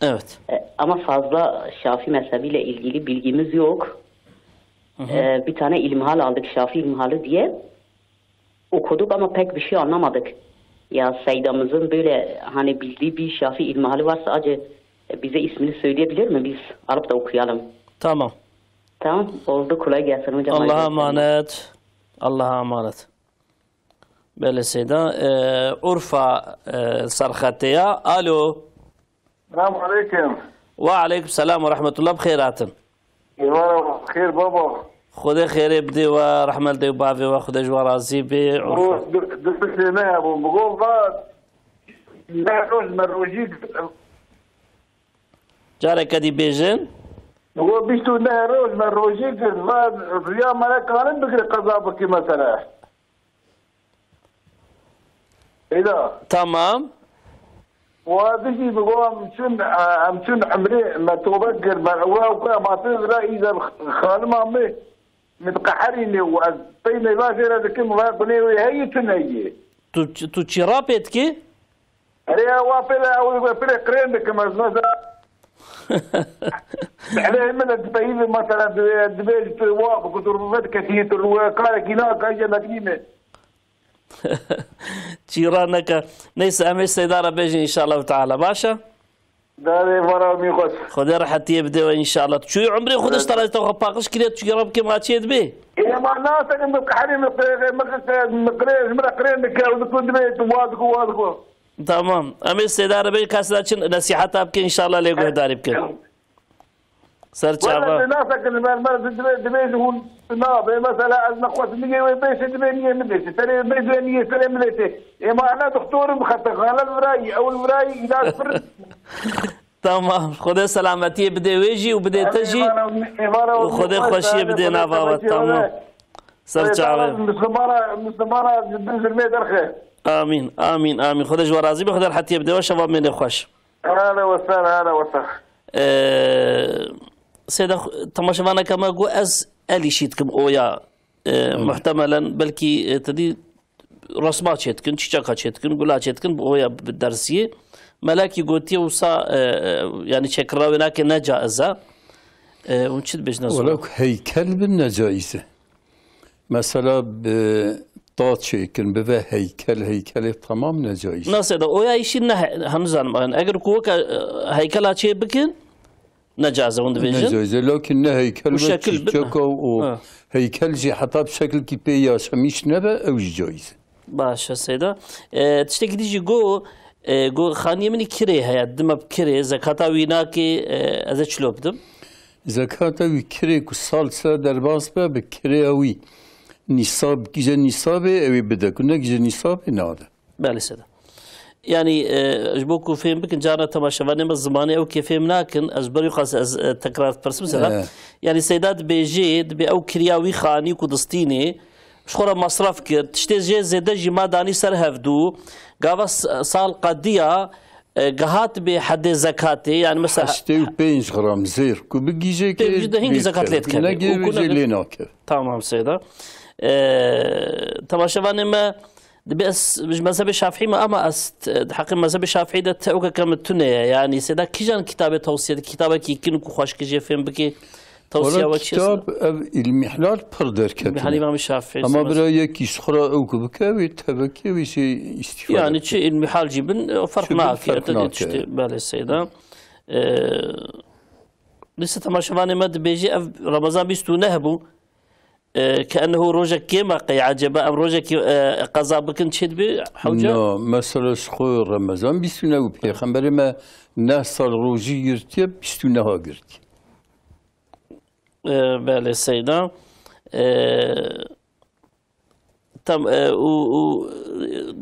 Evet. E, ama fazla Şafii mezhebiyle ilgili bilgimiz yok. Hı hı. E, bir tane ilmihal aldık, Şafii ilmihalı diye. Okuduk ama pek bir şey anlamadık. Ya Seydamızın böyle hani bildiği bir Şafii ilmihali varsa acı, e, bize ismini söyleyebilir mi? Biz alıp da okuyalım. Tamam. Tamam, oldu. Kolay gelsin hocam. Allah'a emanet. Allah'a emanet. Belê Seyda, e, Urfa, e, serxetê ya. Alo. Selamun aleyküm. Ve aleyküm selam ve rahmetullah. Bi xêr hatin. Eyvallah, xêr baba. Xwedê xêrê bidê we, rehmet dê û bavê we, Xwedê ji we razî bê. Urfa. Du, du, du, ne hebû. Bi got va, ne roj me rojî. Careke dî bêjin. Bi got bîst û neh roj me rojî kir, va riya me nekarin bigire qeza bikî mesela. Êda. Tamam. Wa dijî bi got em çûn, em çûn emrê me tobe kir, me ew ew ku em hatin vira îzer xanima me, min diqeherîne û ez pey mêvaşê re dikim, va gunê wê heyî tu neyê. Tu, tu çîra pê dikî? Erê ya wa pêle ew pêle qirên dikim ez mesela. Erê min de dipeyî mesela dibê, dibê tu wa ku tu ruvet ketî tu ruve karekî naka ye medî me. Çîra neke. Neyse em ê Seyda re bêjin înşallah teala. Baş e? Darê vara min xweş. Xwedê rehetiyê bide we înşallah. Tu çûyî umrê xwe de ji te re te xwe paqij kiriye tu çîra bikê ma çê dibê? Ê ma nasekin bi qehrê min qirê, min qirê, min qirê, min qirê dike û diku dibê tu wa diku wa diku. Tamam. Em ê Seyda re bê kes de çin nesîheta bike, înşallah lê guhdarî bike. Ser çava. Wele nasekin, mer, mer, dibê, dibê ji hûn nabe. Mesela ez nexwest niyê wê bêşe, dibê niyê min bêşe. Serê bê dibê niyê serê min bêşe. Ê ma ena doktor bi xete, xalet virayî, ew virayî, îlaç pir. Tamam. Xwedê selametiyê bidê wê jî û bidê te jî. Êvara, êvara, Û Xwedê xweşiyê bidê nava we. Tamam. Ser çavê. Misilmana, misilmana bi zilmê derxe. Amîn, amîn, amîn. Xwedê ji we razî be, Xwedê rehetiyê bide we, şeva mênê xweş. Hele wesel, hele wesel. Ee, Seyda, temaşevaneke me got, ez elîşî dikim oya. E, muhtemelen belkî, e, te dî resma çêdikin, çîçeka çêdikin, gula çêdikin, bi oya bi dersiyê. Melekî gotiye wisa, e, e, yani çêkirina wê nake ne caiz e. E, hûn çi dibêjin ez Wela wilo? Ku heykel bin ne caiz e. Mesela bi ta çêkin, bibe heykel, heykelê tamam ne caiz e. Nasıl da oya işi ne he-, hemzan, yani eger ku weke, e, heykela çê bikin, Ne caiz e, hûn dibêjin? Ne caiz e, lakin ne heykel û be şekil bin, çîçeka û ha, heykel jî heta bi şekilkî pê yaşamîş nebe, ew jî caiz e. Baş e, Seyda. E, tiştekî dî jî got, e, got, "Xaniyê min î kirê heye, dima bi kirê, zekata wî nakê, e, ez ê çilo bidim?" Zekata wî kirê ku sal sera derbas be, bi kirêya wî nîsab, gije nîsabê ew ê bide, ku negije nîsabê nade. Belê Seyda. Yanî, e, ji bo ku fêm bikin, carna temaşevanê me zimanê ew kê fêm nakin, ez ber wî xas ez, e, tekrar pirsim Seyda. E. Yanî Seyda dibêjê, dibê ew kiriya wî xanî ku distînê, ji xwe re masraf kir, tiştê jê zêde jî ma danî ser hevdû, gava s-, sal qediya, e, gihat bê hedê zekatê, yanî mesela heştê û pênc gram zêr ku bigîjê, pê kê jî de hingî zekat lê dikeve. Negê û ku jê nebe- lê nake. Tamam Seyda. E, temaşevanê me, dibê ez ji mezhebê Şafîî me, ama ez t-, di heqê mezhebê Şafîî de tewkeke min tune ye. Yanî Seyda kîjan kitabê tewsiye dike? Kitabekî kin ku xweşikê jê fêm bike. Tewsiya we çi ye? Kitab ev Îlmîhal pir derketine. Îlmîhal Îmam Şafîî. Ama bira yekî ji xwe re ew ku bike, wê tevekê wê jê îstîfade bike. Yanî çi Îlmîhal jî bin, e, ferq nake. Belê Seyda. E, dîsa temaşevanê me dibêjî ev Remezan bîst û neh bû. E, ke ennehu rojek kêm e, qey ecebe em rojekî, e, qeza bikin çi dibe hewce? Na, mesela ji xwe Remezan bîst û neh û Pêxemberê me neh sal rojî girtiye, bîst û neh a girtiye. E, belê Seyda. E, tam, e, û, û,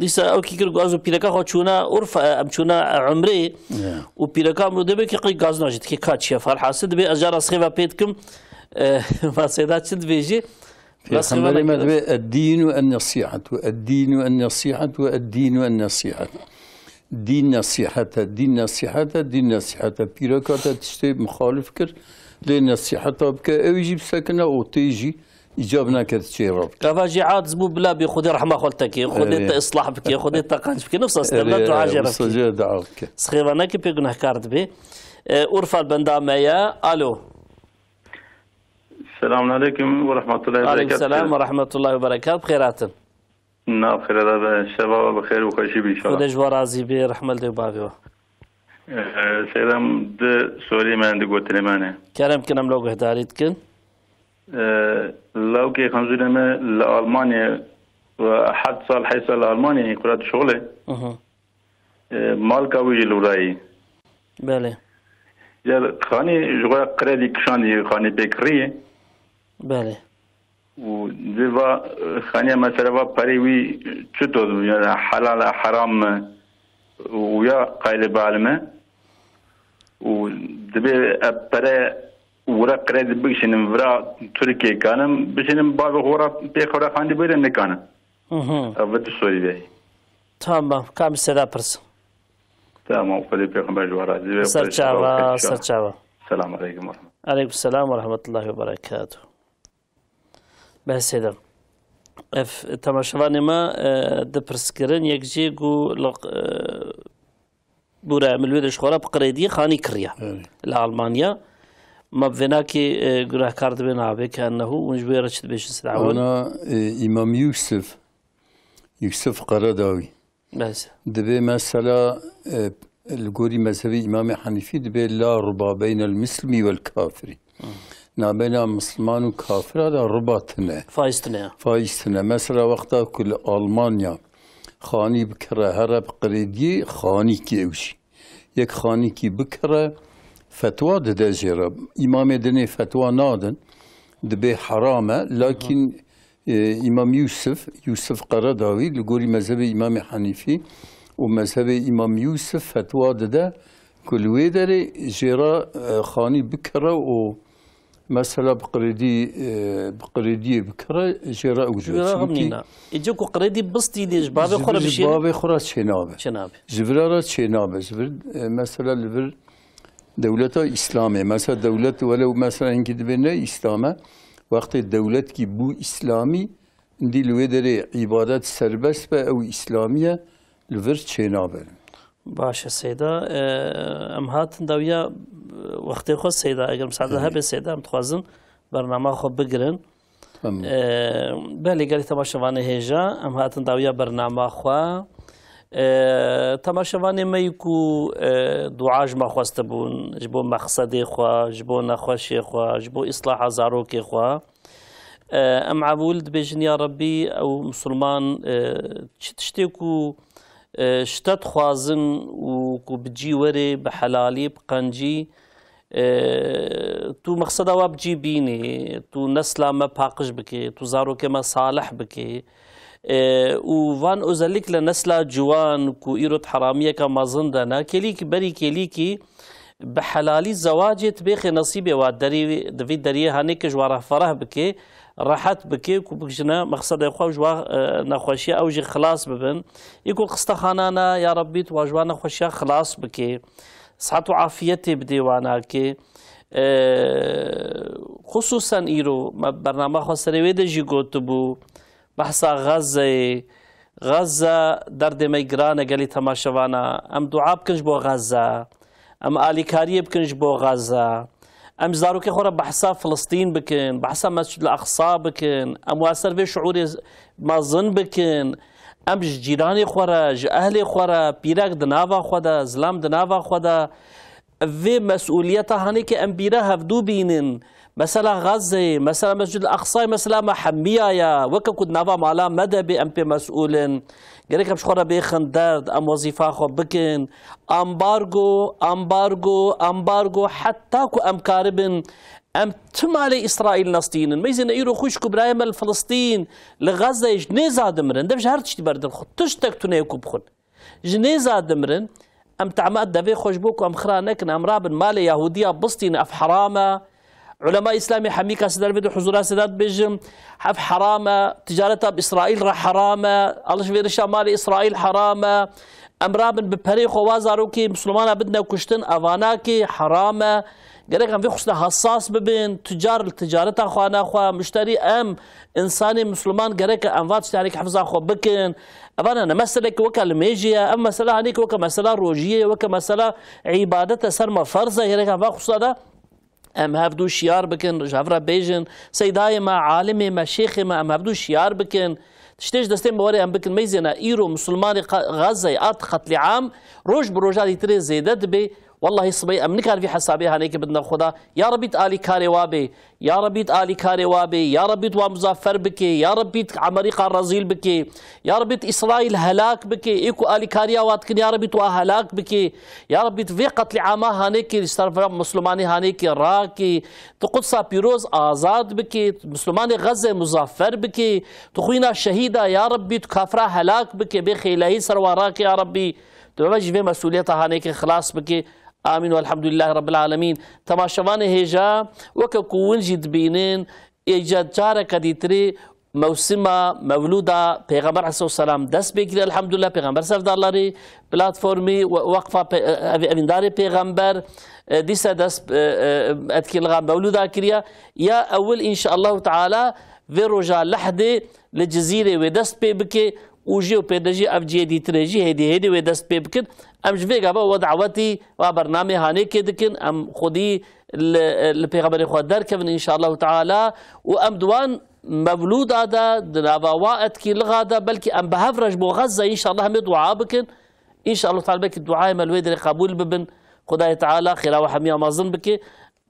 dîsa ew kî kir ku ez û pîreka xwe çûna Urfa, e, em çûna, e, Umrê. Ya. Û pîreka min û dibê ki qey gazna jî dikê ka çi ye. Ferhasil dibê ez cara sixêva pê dikim. E, ma Seyda çi dibêjî? Pêxemberê me dibê, "Eddînu en-nesîhetu, eddînu en-nesîhetu, eddînu en-nesîhet." Dîn nesîhet e, dîn nesîhet e, dîn nesîhet e. Pîreka te tiştê muxalif kir, lê nesîheta bike, ew jî bisekine û tê jî îcab neke çê re bike. Gava jî aciz bû, bila bê Xwedê rehma xwe li te kê, Xwedê te islah bike, Xwedê te qenc bike. Nifsa stella dua jê re bike. Sixêva neke pê gunehkar dibê. E, Urfa li benda me ye. Alo. Selamun aleyküm ve rahmetullahi ve berekatuhu. Aleyküm selam ve rahmetullahi ve berekatuhu. Bi xêr hatin. Nav xêra de be, şeva we bi xêr û xweşî be înşallah. Xwedê ji we razî be, rehmet li dê û bavê we. Ee, Seyda, em di sualê me, di gotinê me ne. Kerem kin, em lo guhdarî dikin. Ee, lawkê xanzûrê me li Almanyayê, we heft sal, heşt sal li Almanyayê, xwe dişuxile. Hı hı. E, malka wî jî li wirayî. Belê. Ya xanî ji xwe kredî kişandî, xanî pê kirî. Belê. Û di va, e, xaniya mesela va perê wî çito, yani helal e, heram e? Û ya qayîl e bielime. Û dibê ev pere wira kredî bikişînim vira Tirkiyê kanim, bişînim bavê xwe ra pê xwe ra xandî bêrim nikanim. Hı hı. Ev di sorî de. Tamam, kamî seda pirs. Tamam, Xwedê pêxember ji we razî be. Ser çava, ser çava. Selamun aleyküm ve rahmetullah. Aleyküm selam ve rahmetullahi ve berekatuh. Behsê de. Ev temaşevanê me, e, di pirs kirin, yek jî gu li, e, Bûra, em li wê de ji xwe re bi qirêdiyê xanî kiriye. Evet. Li Almanya. Ma bi vênakê, e, gunehkar dibe nabê ke ennehu, hûn ji wê re çi dibêjin, Seyda Ewil? Ana, e, Îmam Yûsif, Yûsif Qeredawî. Bes. Dibê mesela, e, li gorî mezhebê Îmamê Henîfî dibê la ruba beynel muslimi wel kafirî. Hı. Nabeyna misliman û kafira de ruba tune. Faiz tune. Faiz tune. Mesela wexta ku li Almanya xanî bikire, here bi qirêdiyê xanîkî ew jî. Yek xanîkî bikire, fetwa dide jê re. Îmamê dinê fetwa nadin. Dibê heram e. Lakin, e, Îmam Yûsif, Yûsif Qeredawî, li gorî mezhebê Îmamê Henîfî û mezhebê Îmam Yûsif fetwa dide ku li wê derê jê re, e, xanî bikire û mesela bi qirêdî, e, bi qirêdiyê bikire, jê re ew jî. Ji vir re çimkî nîne. Îca ku qirêdî bistînê ji bavê xwe re bişîne. Ji bavê xwe re çênabe. Çênabe. Ji vira re çênabe. Ji vir, e, mesela li vir dewleta Îslamê, mesela dewlet welew mesela hinkî dibê ne Îslam e, wextê dewletkî bû Îslamî, hindî li wê derê îbadet serbest be, ew Îslamî ye, li vir çênabe. Baş e Seyda. E, em hatin dawiya, e, wextê xwe Seyda. Eger misaade hebe Seyda, em dixwazin bernama xwe bigirin. Tamam. E, belê gelî temaşevanê hêja, em hatin dawiya bernama xwe. E, temaşevanê me yî ku, e, dua ji me xwestibûn, ji bo mexsedê xwe, ji bo nexweşê xwe, ji bo îslaha zarokê xwe. E, em evûl dibêjin, ya Rebbî, ew misilman, e, çi tiştê ku, e, ji te dixwazin û ku bi cî were, bi helalî, bi qencî, e, tu mexseda wa bi cî bînî, tu nesla me paqij bikî, tu zarokê me salih bikî. E, û van özellikle nesla ciwan ku îro di heramiyeke mezin de ne, kêlîkî berî kêlîkî bi helalî zewacê dibêxê nesîbê wa derî, di vî deriyê hanê ke ji wa re fereh bikê, rehet bikê, ku bikijine mexsedê xwe ji wa, e, nexweşiya ew jî xilas bibin. Î ku xistexana ne, ya Rebbî, tu wa ji wa nexweşiya xilas bikê. Sihet û afiyetê bidê wana ke, e, xusûsen îro me bernama xwe serê wê de jî gotibû, behsa Xezzeyê, Xezze derdê me giran e gelî temaşevana. Em dua bikin ji bo Xezze. Em alîkariyê bikin ji bo Xezze. Em ji zarokê xwe re behsa Filistîn bikin, behsa Mescid Aqsa bikin. Em wa ser vê şiûrê z-, mezin bikin. Em ji cîranê xwe re, ji ehlê xwe re, pîrek di nava xwe de, zilam di nava xwe de, vê mesûliyeta hanê ke em bîra hevdû bînin. Mesela Xezzeyê, mesela Mescid Aqsayê, mesela me hemiya ye. Weke ku di nava mala me de bê, em pê mesûl in. Gerek em ji xwe re bêxin derd, em wezîfa xwe bikin. Ambargo, ambargo, ambargo, heta ku em karibin, em tu malê Îsraîl nestînin. Meyzêne îro xwişk û birayê me li Filistîn, li Xezzeyê ji nêza dimirin. Dev ji her tiştî berdin xwe. Tiştek tune ku bixwin. Ji nêza dimirin, em tehma devê xwe ji bo ku em xira nekin, em rabin malê Yahudiya bistînin, ev heram e. Ulema Îslamî hemî kes dervê de huzura seda dibêjin, ev heram e, ticareta bi Îsraîl re heram e, alişverişa malê Îsraîl heram e. Em rabin bi perê xwe wa zarokê Misilmana bidine kuştin, evana kê heram e. Gerek em vê xusna hesas bibin, tucar li ticareta xwe naxwe, muşterî em, însanê Misilman gerek em va tiştê hanê ke hifza xwe bikin. Evana ne meseleke weke limêjê ye, ev mesela hanê ke weke mesela rojiyê ye, weke mesela îbadet e ser me ferz e, gerek em va xusna de em hevdû şiyar bikin, ji hev re bêjin, seydayê me, alimê me, şêxê me, em hevdû şiyar bikin. Tiştê ji destê me were em bikin, meyzêne îro Misilmanê Qa-, Xezzeyê at qetlîam, roj bi roja dîtirê zêde dibe. Wellahî sibê em nikar vî hesabê hanê ke bidine Xuda. Ya Rebî tu alîkarê wa bê. Ya Rebî tu alîkarê wa bê. Ya Rebî tu wa muzaffer bikê. Ya Rebî tu Emerîka rezîl bikê. Ya Rebî tu Îsraîl helak bikê. Ê ku alîkariya wa dikin, ya Rebî tu wa helak bikê. Ya Rebî tu vê qetlîama hanê ke ji ser vira Misilmanê hanê ke rakê. Tu Qudsa pîroz azad bikê. Misilmanê Xezze muzaffer bikê. Tu xwîna şehîda, ya Rebî tu kafira helak bikê. Bê xêlehî ser wa rakê, ya Rebî. Tu me jî vê mesûliyeta hanê ke xilas bikê. Amîn û elhamdulîllahî Rebbil Alemîn. Temaşevanê hêja, weke ku hûn jî dibînin, êca careke dîtirê mewsima mewlûda Pêxember aleyhisselam dest pê kiriye. Elhamdulillah, Pêxember Sevdarlarî platformî we-, Weqfa Pê-, ev-, Evîndarê Pêxember, e, dîse dest, e, e, etkîlixa mewlûda kiriye. Ya ewil, înşaallahu teala, vê roja lehdê li Cizîrê wê dest pê bike û jî û pê de jî ev cihê dîtirê jî hêdî hêdî wê dest pê bikin. Em ji vê gava we dawetî va bernamê hanêkê dikin. Em xwedî li, li pêxemberê xwe derkevin, înşallahu teala, û em di wan mevlûda de, di nava wa etkîlixa de, belkî em bi hev re ji bo Xezze, înşallah, hemê dua bikin. Înşallah teala belkî duayê me li wê derê qebûl bibin. Xwedayê Teala xêra we hemiya mezin bike.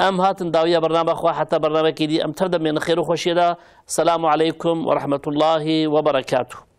Em hatin dawiya bernama xwe, heta bernamekê dî em tev de mênin xêr û xweşiyê de. Selamu aleykum ve rahmetullahi ve berekatuh.